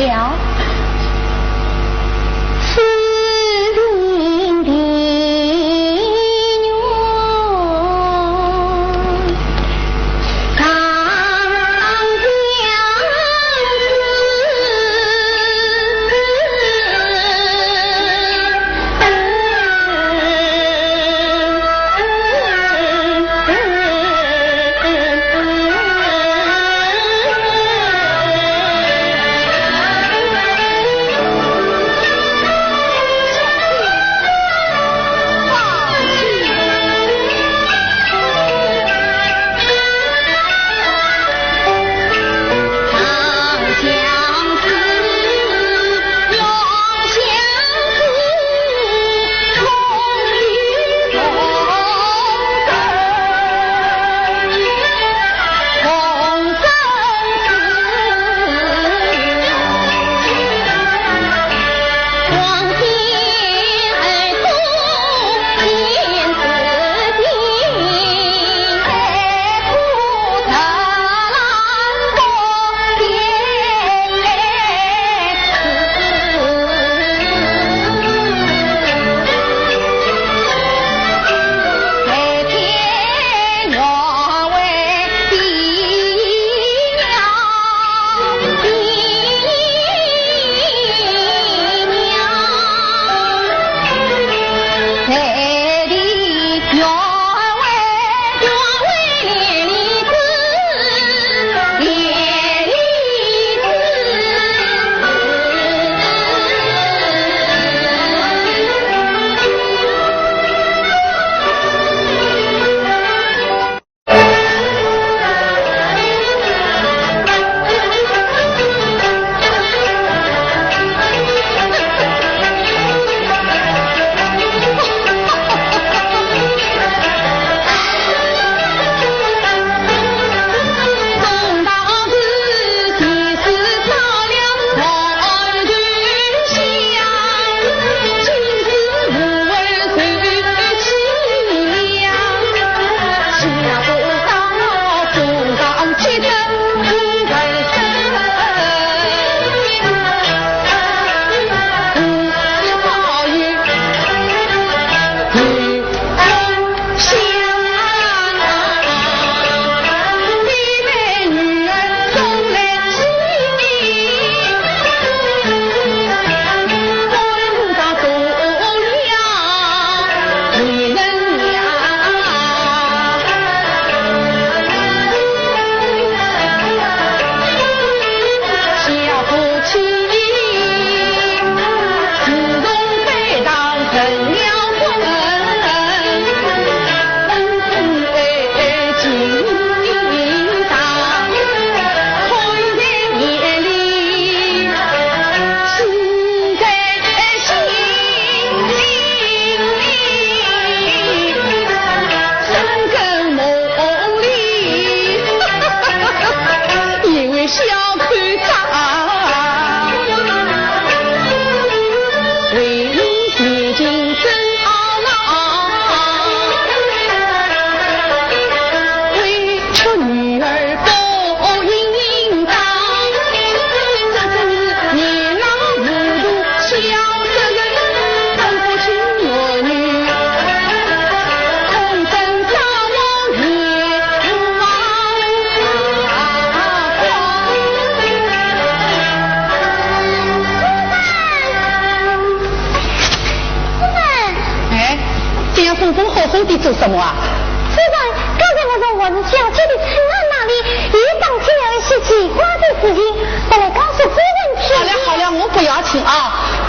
了。 哎，这样风风火火地做什么啊？主人，刚才我从王小姐的亲人那里又打听了一些奇怪的事情，我来告诉夫人听。好了好了，我不要听啊！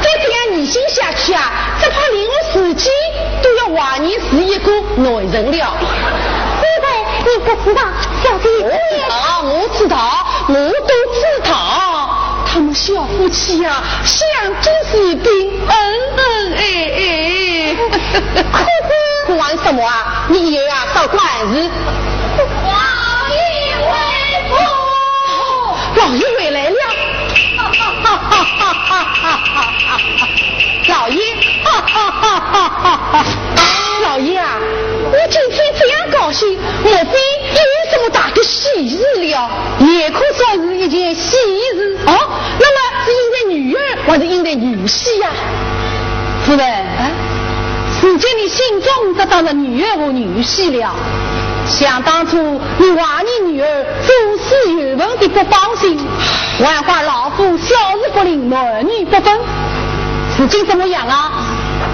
再这样疑心下去啊，只怕连我自己都要怀疑是一个男人了。主人，你不知道，小姐我知道，我知道，我都知道。他们小夫妻啊，相敬如宾，恩恩爱爱。可是，可玩什么啊？你以后啊，少管闲事。老爷回府。老爷回来了。老爷，老爷啊，你今天这样高兴，莫非又有什么大的喜事了？也可算是一件喜事。哦，那么是不是因为女婿呀？夫人，啊？如今你心中只装着女儿和女婿了。想当初，你怀疑女儿做事有问题不放心，还怪老夫小事不灵，男女不分。如今怎么样啊？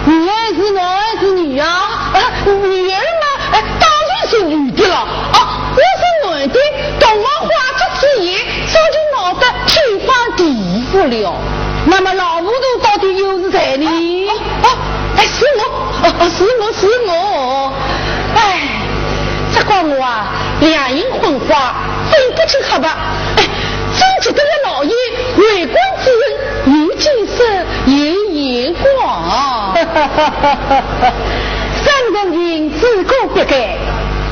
女儿是男还是女啊？啊，女儿嘛，哎，当然是女的了。啊，我是男的，同房花烛之夜，早就闹得天翻地覆了。那么老糊涂到底又是谁呢？哦，哦，哎，是我，哦，哦，是我，是我。哎，这个我啊，两眼昏花，分不清黑白。哎，真值得老爷为官之人有见识，有眼光。圣人君子固不改，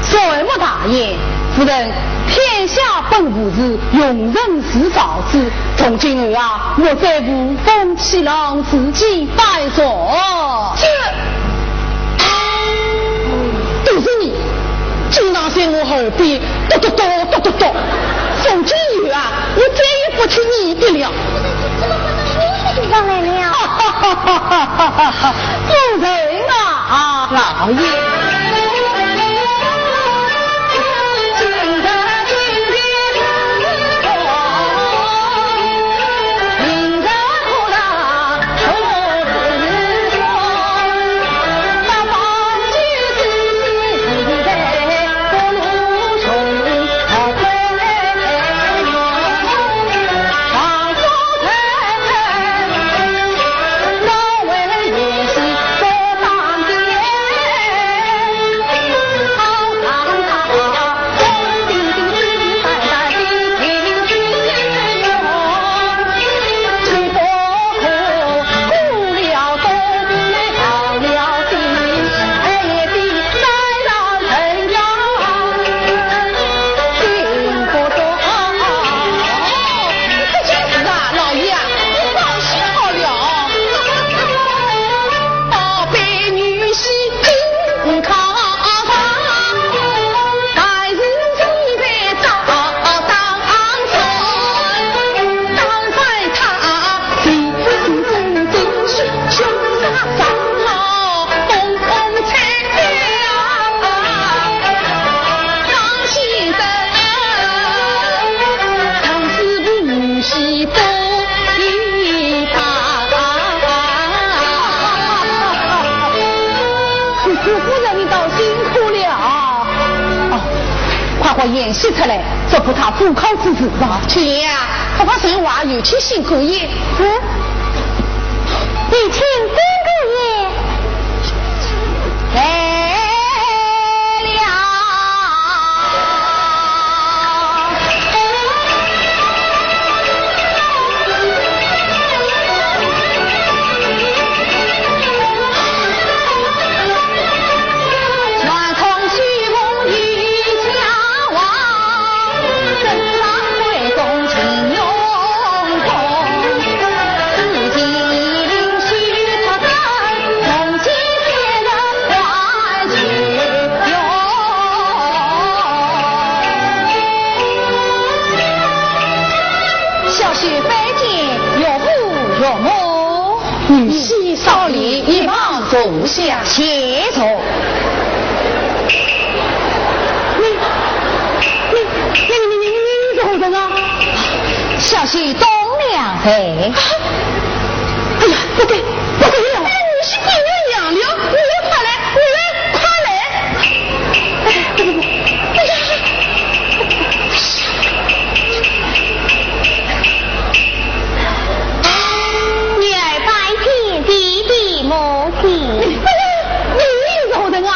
善莫大焉。夫人，天下本无事，庸人自扰之。从今后啊，莫再无风起浪，自己摆索。这，都是你，经常在我耳边嘟嘟嘟，嘟嘟嘟。从今以后啊，我再也不听你的了。你上来了。夫人啊，老爷。夫人，你倒辛苦了。哦，快把盐洗出来，做不他糊口之事吧。秋莲啊，快快盛碗，有请新姑爷。嗯，有请新姑爷。来了。小婿拜见岳父岳母。女婿少礼，一旁坐下。且坐。你，你，你，你，你，你是何人啊？小婿东梁才。啊？哎呀，不对，不对了。哎，女婿比我娘了，女儿快来，女儿快来。哎，不不不，哎呀。 女儿拜见爹爹母亲。哎呀，你，你是何人啊？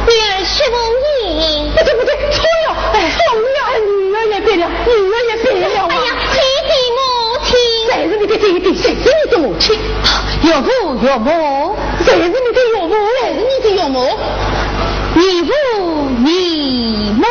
女儿薛凤英。不对不对，错了，哎，错了，女儿也变了，女儿也变了啊。哎呀，爹爹母亲。谁是你的爹爹？谁是你的母亲？岳父岳母。谁是你的岳父？谁是你的岳母？ 你父你母。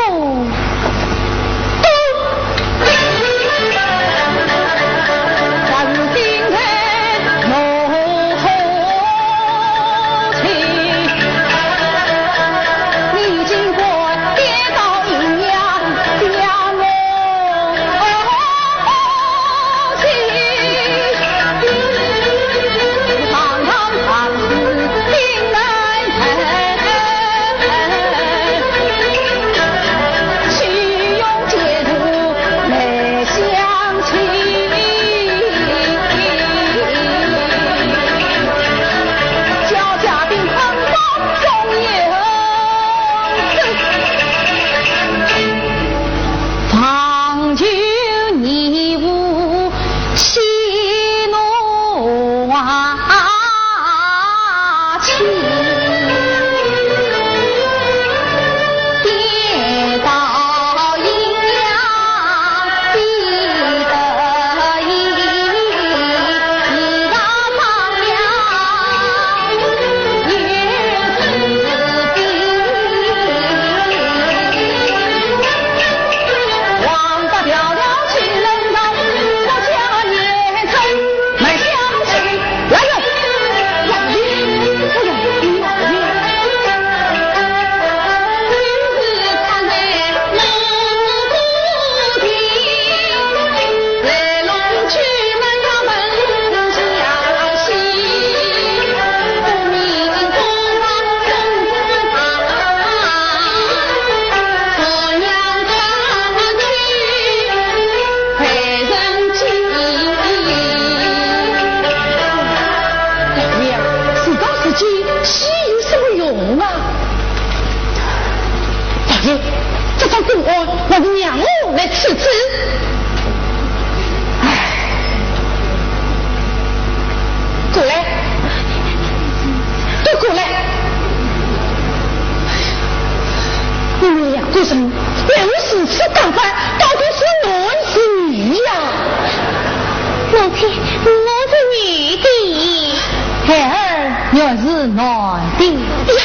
是男的。哎呀，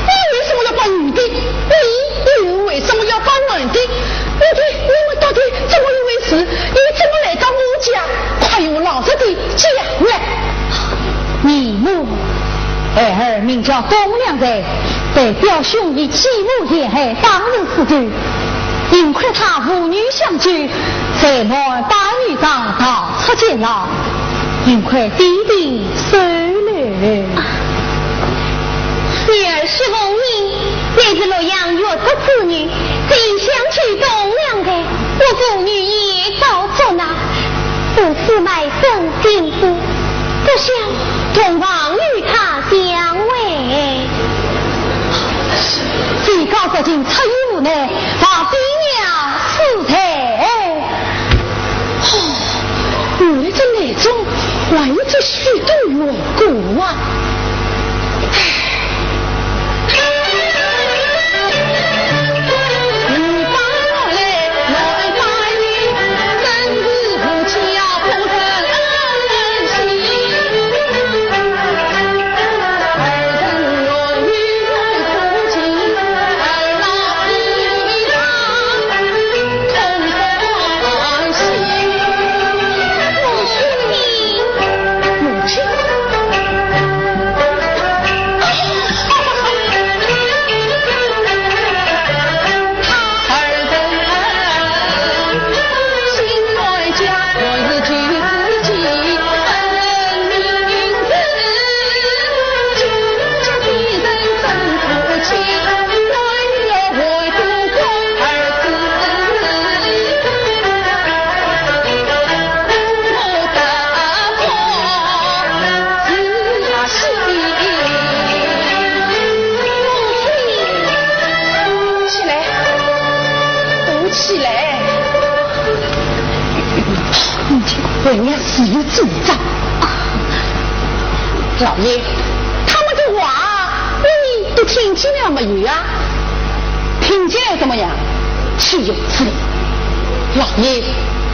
你为什么要抱女的？你又为什么要抱男的？你的，你们到底怎么一回事？你怎么来到我家？快与我老实地讲来。你我，儿儿名叫董良才，被表兄以继母陷害，打入死地。幸亏他父女相救，才瞒大女丈逃出监牢。幸亏爹爹收留。女儿是凤英，乃是洛阳越国之女，这一想起董良才，我父女也遭捉拿，不思卖身进府，不想同房与他相会。最高则进出于无奈，望爹娘恕罪。哦，原来这内中还有这许多缘故啊！起来，扶起来。为娘自有主张。老爷，他们的话，你都听见了没有啊？听见了怎么样？岂有此理！老爷，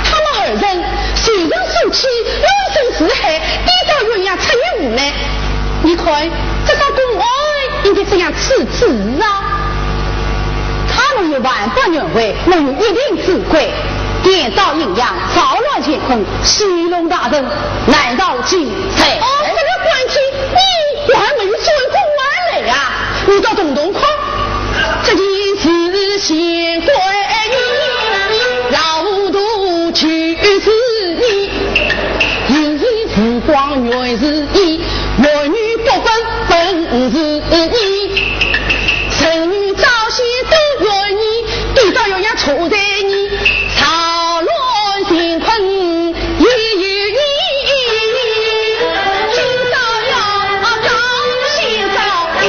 他们二人虽然受气，老身自害，你倒鸳鸯出于无奈。你看，这个公案应该怎样处置啊？他们有万般恩惠，我有一庭之规，颠倒阴阳，扰乱乾坤，戏弄大臣，难道无罪？哦，这个官军，你还没有做官来呀？你倒动动看。这件事先怪你，老糊涂就是你。有时光原是你，男女不分本是你。 神女早先都怨你，地道鸳鸯错在你，扰乱乾坤也有你，今朝要当心着你。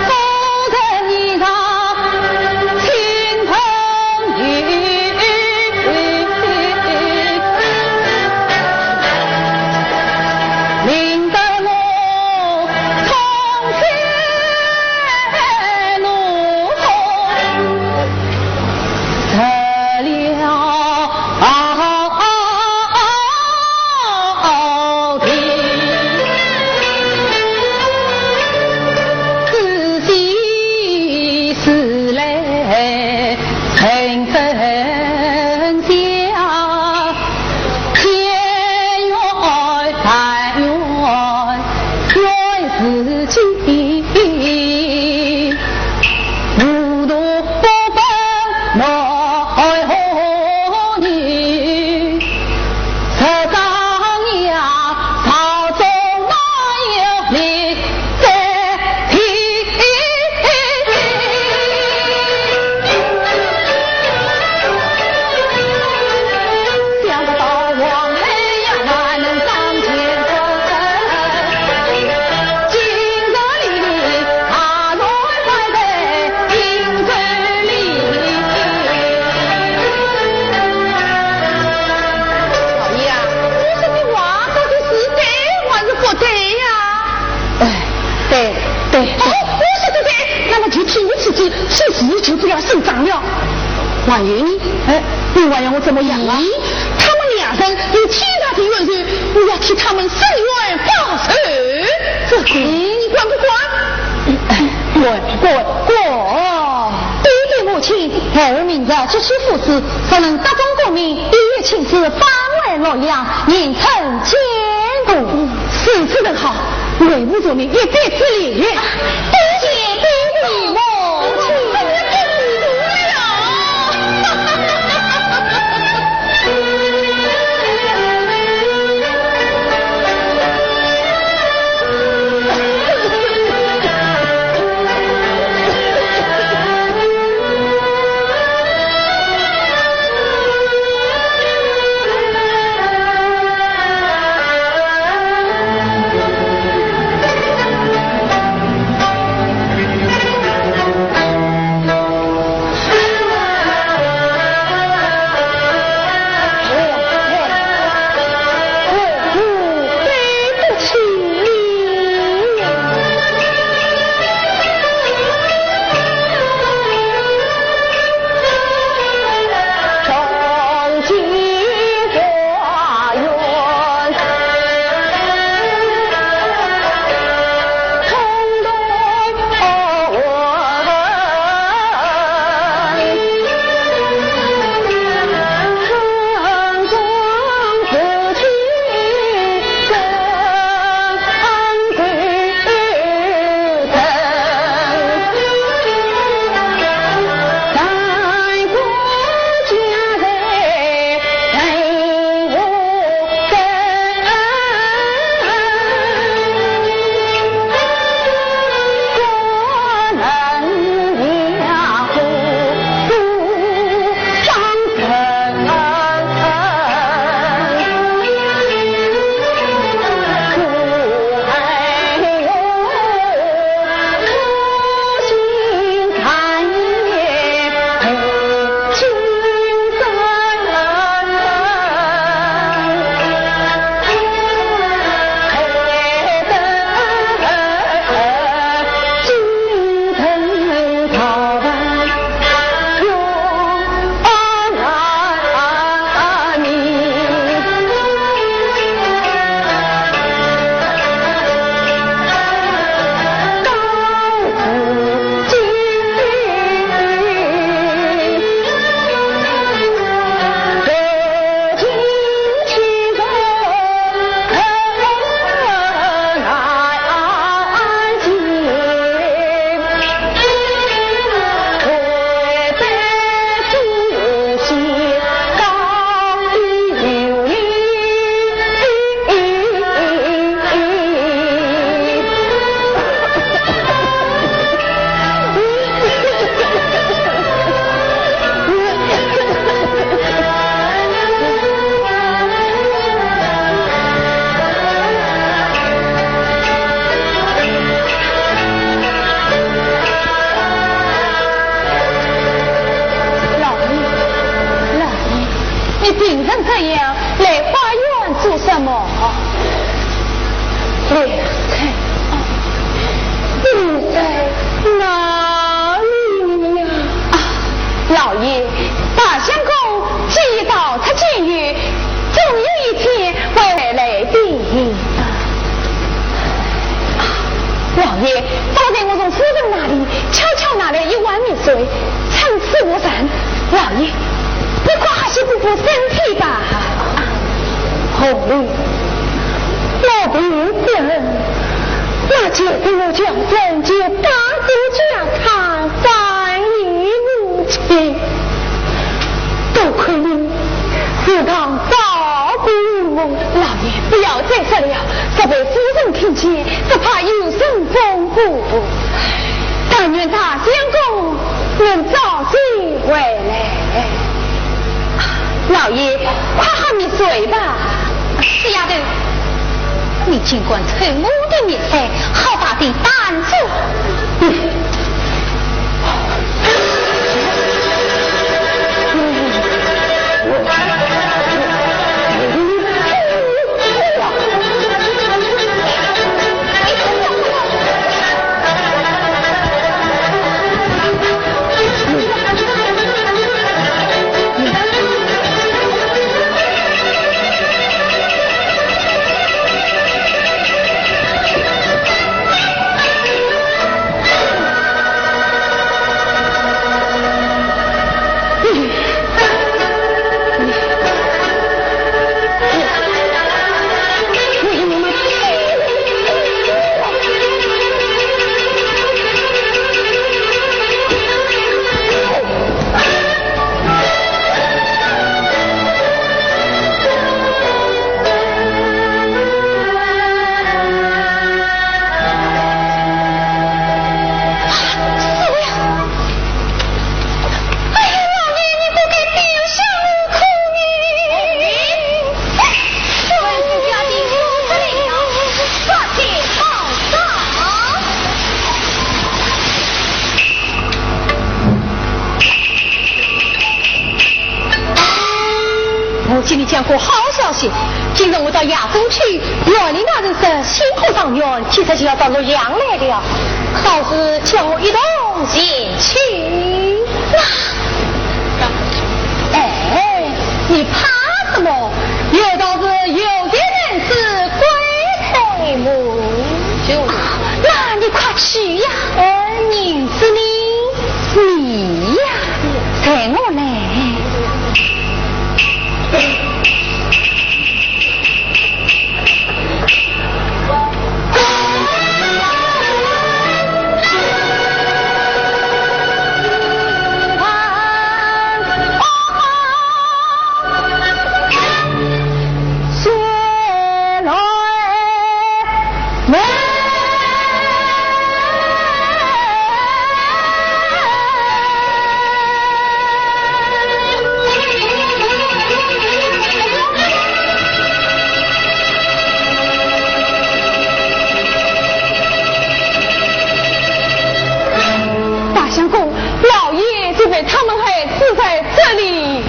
夫人你道清风雨。 老爷啊，我说的话到底是对还是不对呀？哎，对，对，对。哦，我说的对，那么就听你自己，这事就不要声张了。还有呢？哎，你还要我怎么样啊？咦，他人有天大的冤仇，我要替他们伸冤报仇。这个，你管不管？管，管，管！爹爹母亲，孩儿明日即去赴试，若能得中功名，一夜请示，方为洛阳，人称监国。如此正好，为父助你一臂之力。多谢爹爹母亲。 老爷，老爷，你病成这样，来花园做什么？莲彩，你在哪里呀？啊，老爷，大相公既已逃出监狱，总有一天会回来的。啊，老爷，方才我从夫人那里悄悄拿来一碗米水，趁此无人。老爷，你快好些补补身体吧。红云，我病得很，那就给我叫人去打点家常，饭也无吃。多亏你时常照顾我。老爷，不要再说了，若被夫人听见，只怕有人风波。但愿大相公能早些回来。老爷，快喝米水吧。死丫头，你竟敢偷我的米水，好大的胆子！给你讲个好消息，今日我到衙中去，县里那人说新科状元，今日就要到洛阳来了，好事叫我一同前去。那，哎，你怕什么？有道是有钱能使鬼推磨。就是。啊，那你快去呀。哎，银子呢？你呀，给我来。大相公，老爷就被他们害死在这里。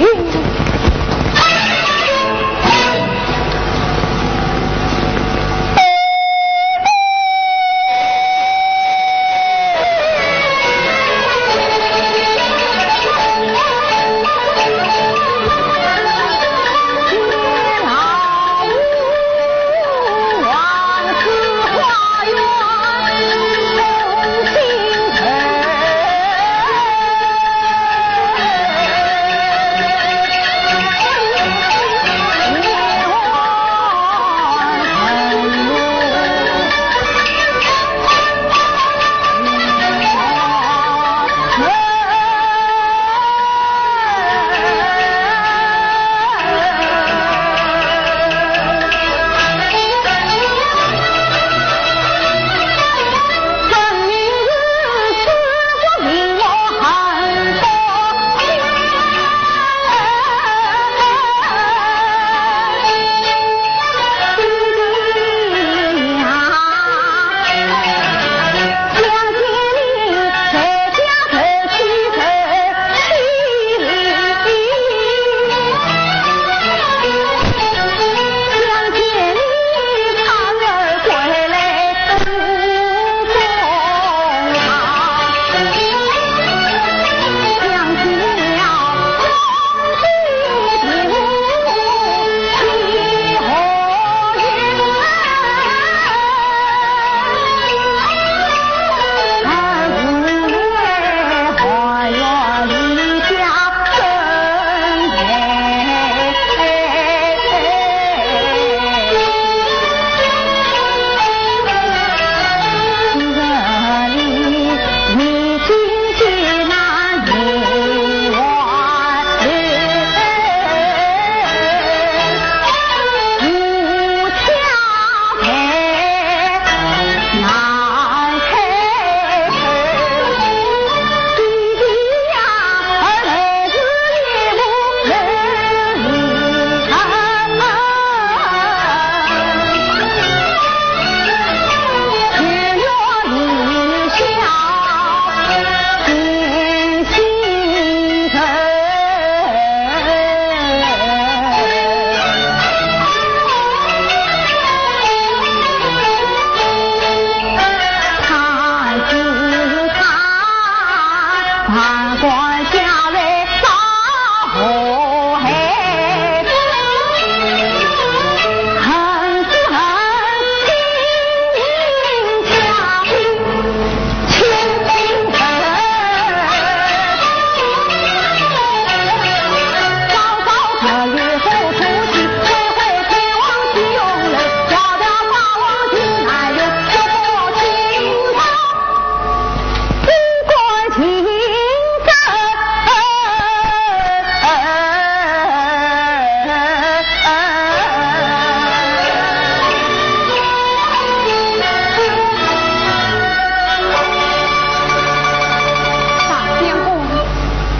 大相公，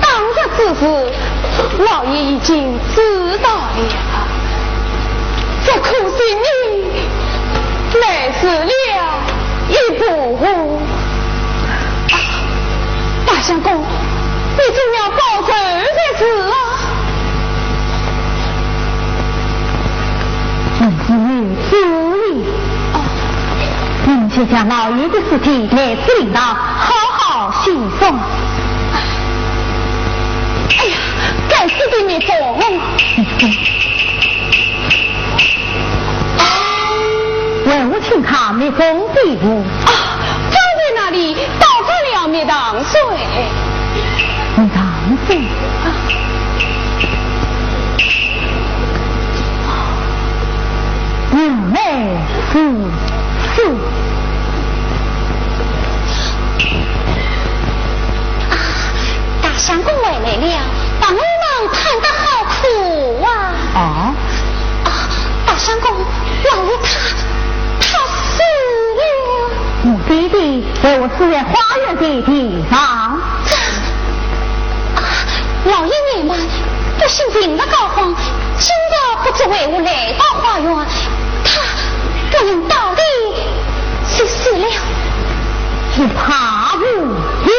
当日之事，老爷已经知道了。这颗心意，乃是了一步。啊，大相公，你总要报仇才是啊。就将老爷的尸体埋尸灵堂，好好欣赏。哎呀，该死的蜜蜂！蜜蜂！为何请看蜜蜂的屋？啊，刚才那里倒满了蜜糖水。蜜糖水？啊。 原来如此。啊，大相公回来了，把我们看得好苦啊！啊？啊，大相公，老爷他，他死了。我爹爹被我死在花园的地上。这，啊，老爷你们不幸病得膏肓， 今朝不知为何来到花园，他不能到底是死了。也怕无也。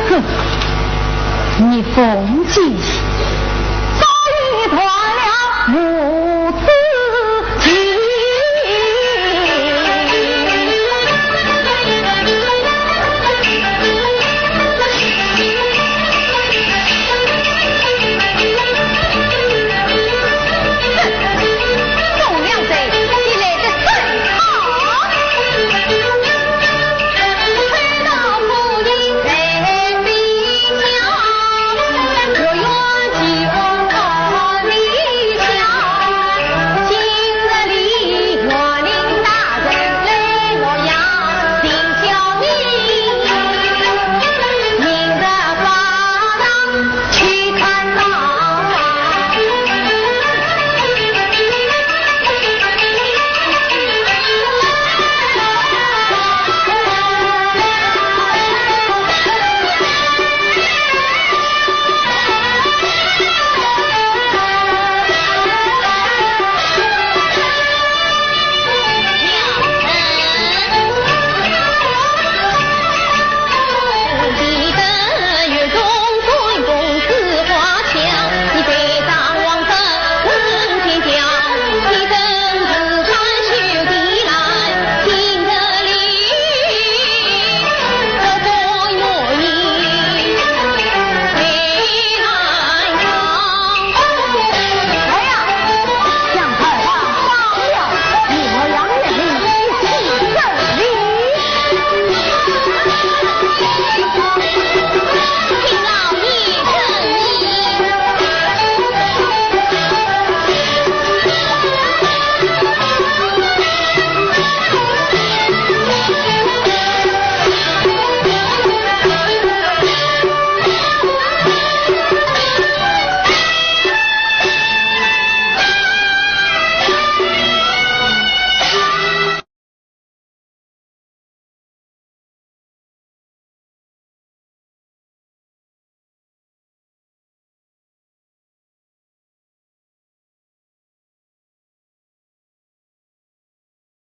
哼，蜜蜂姐，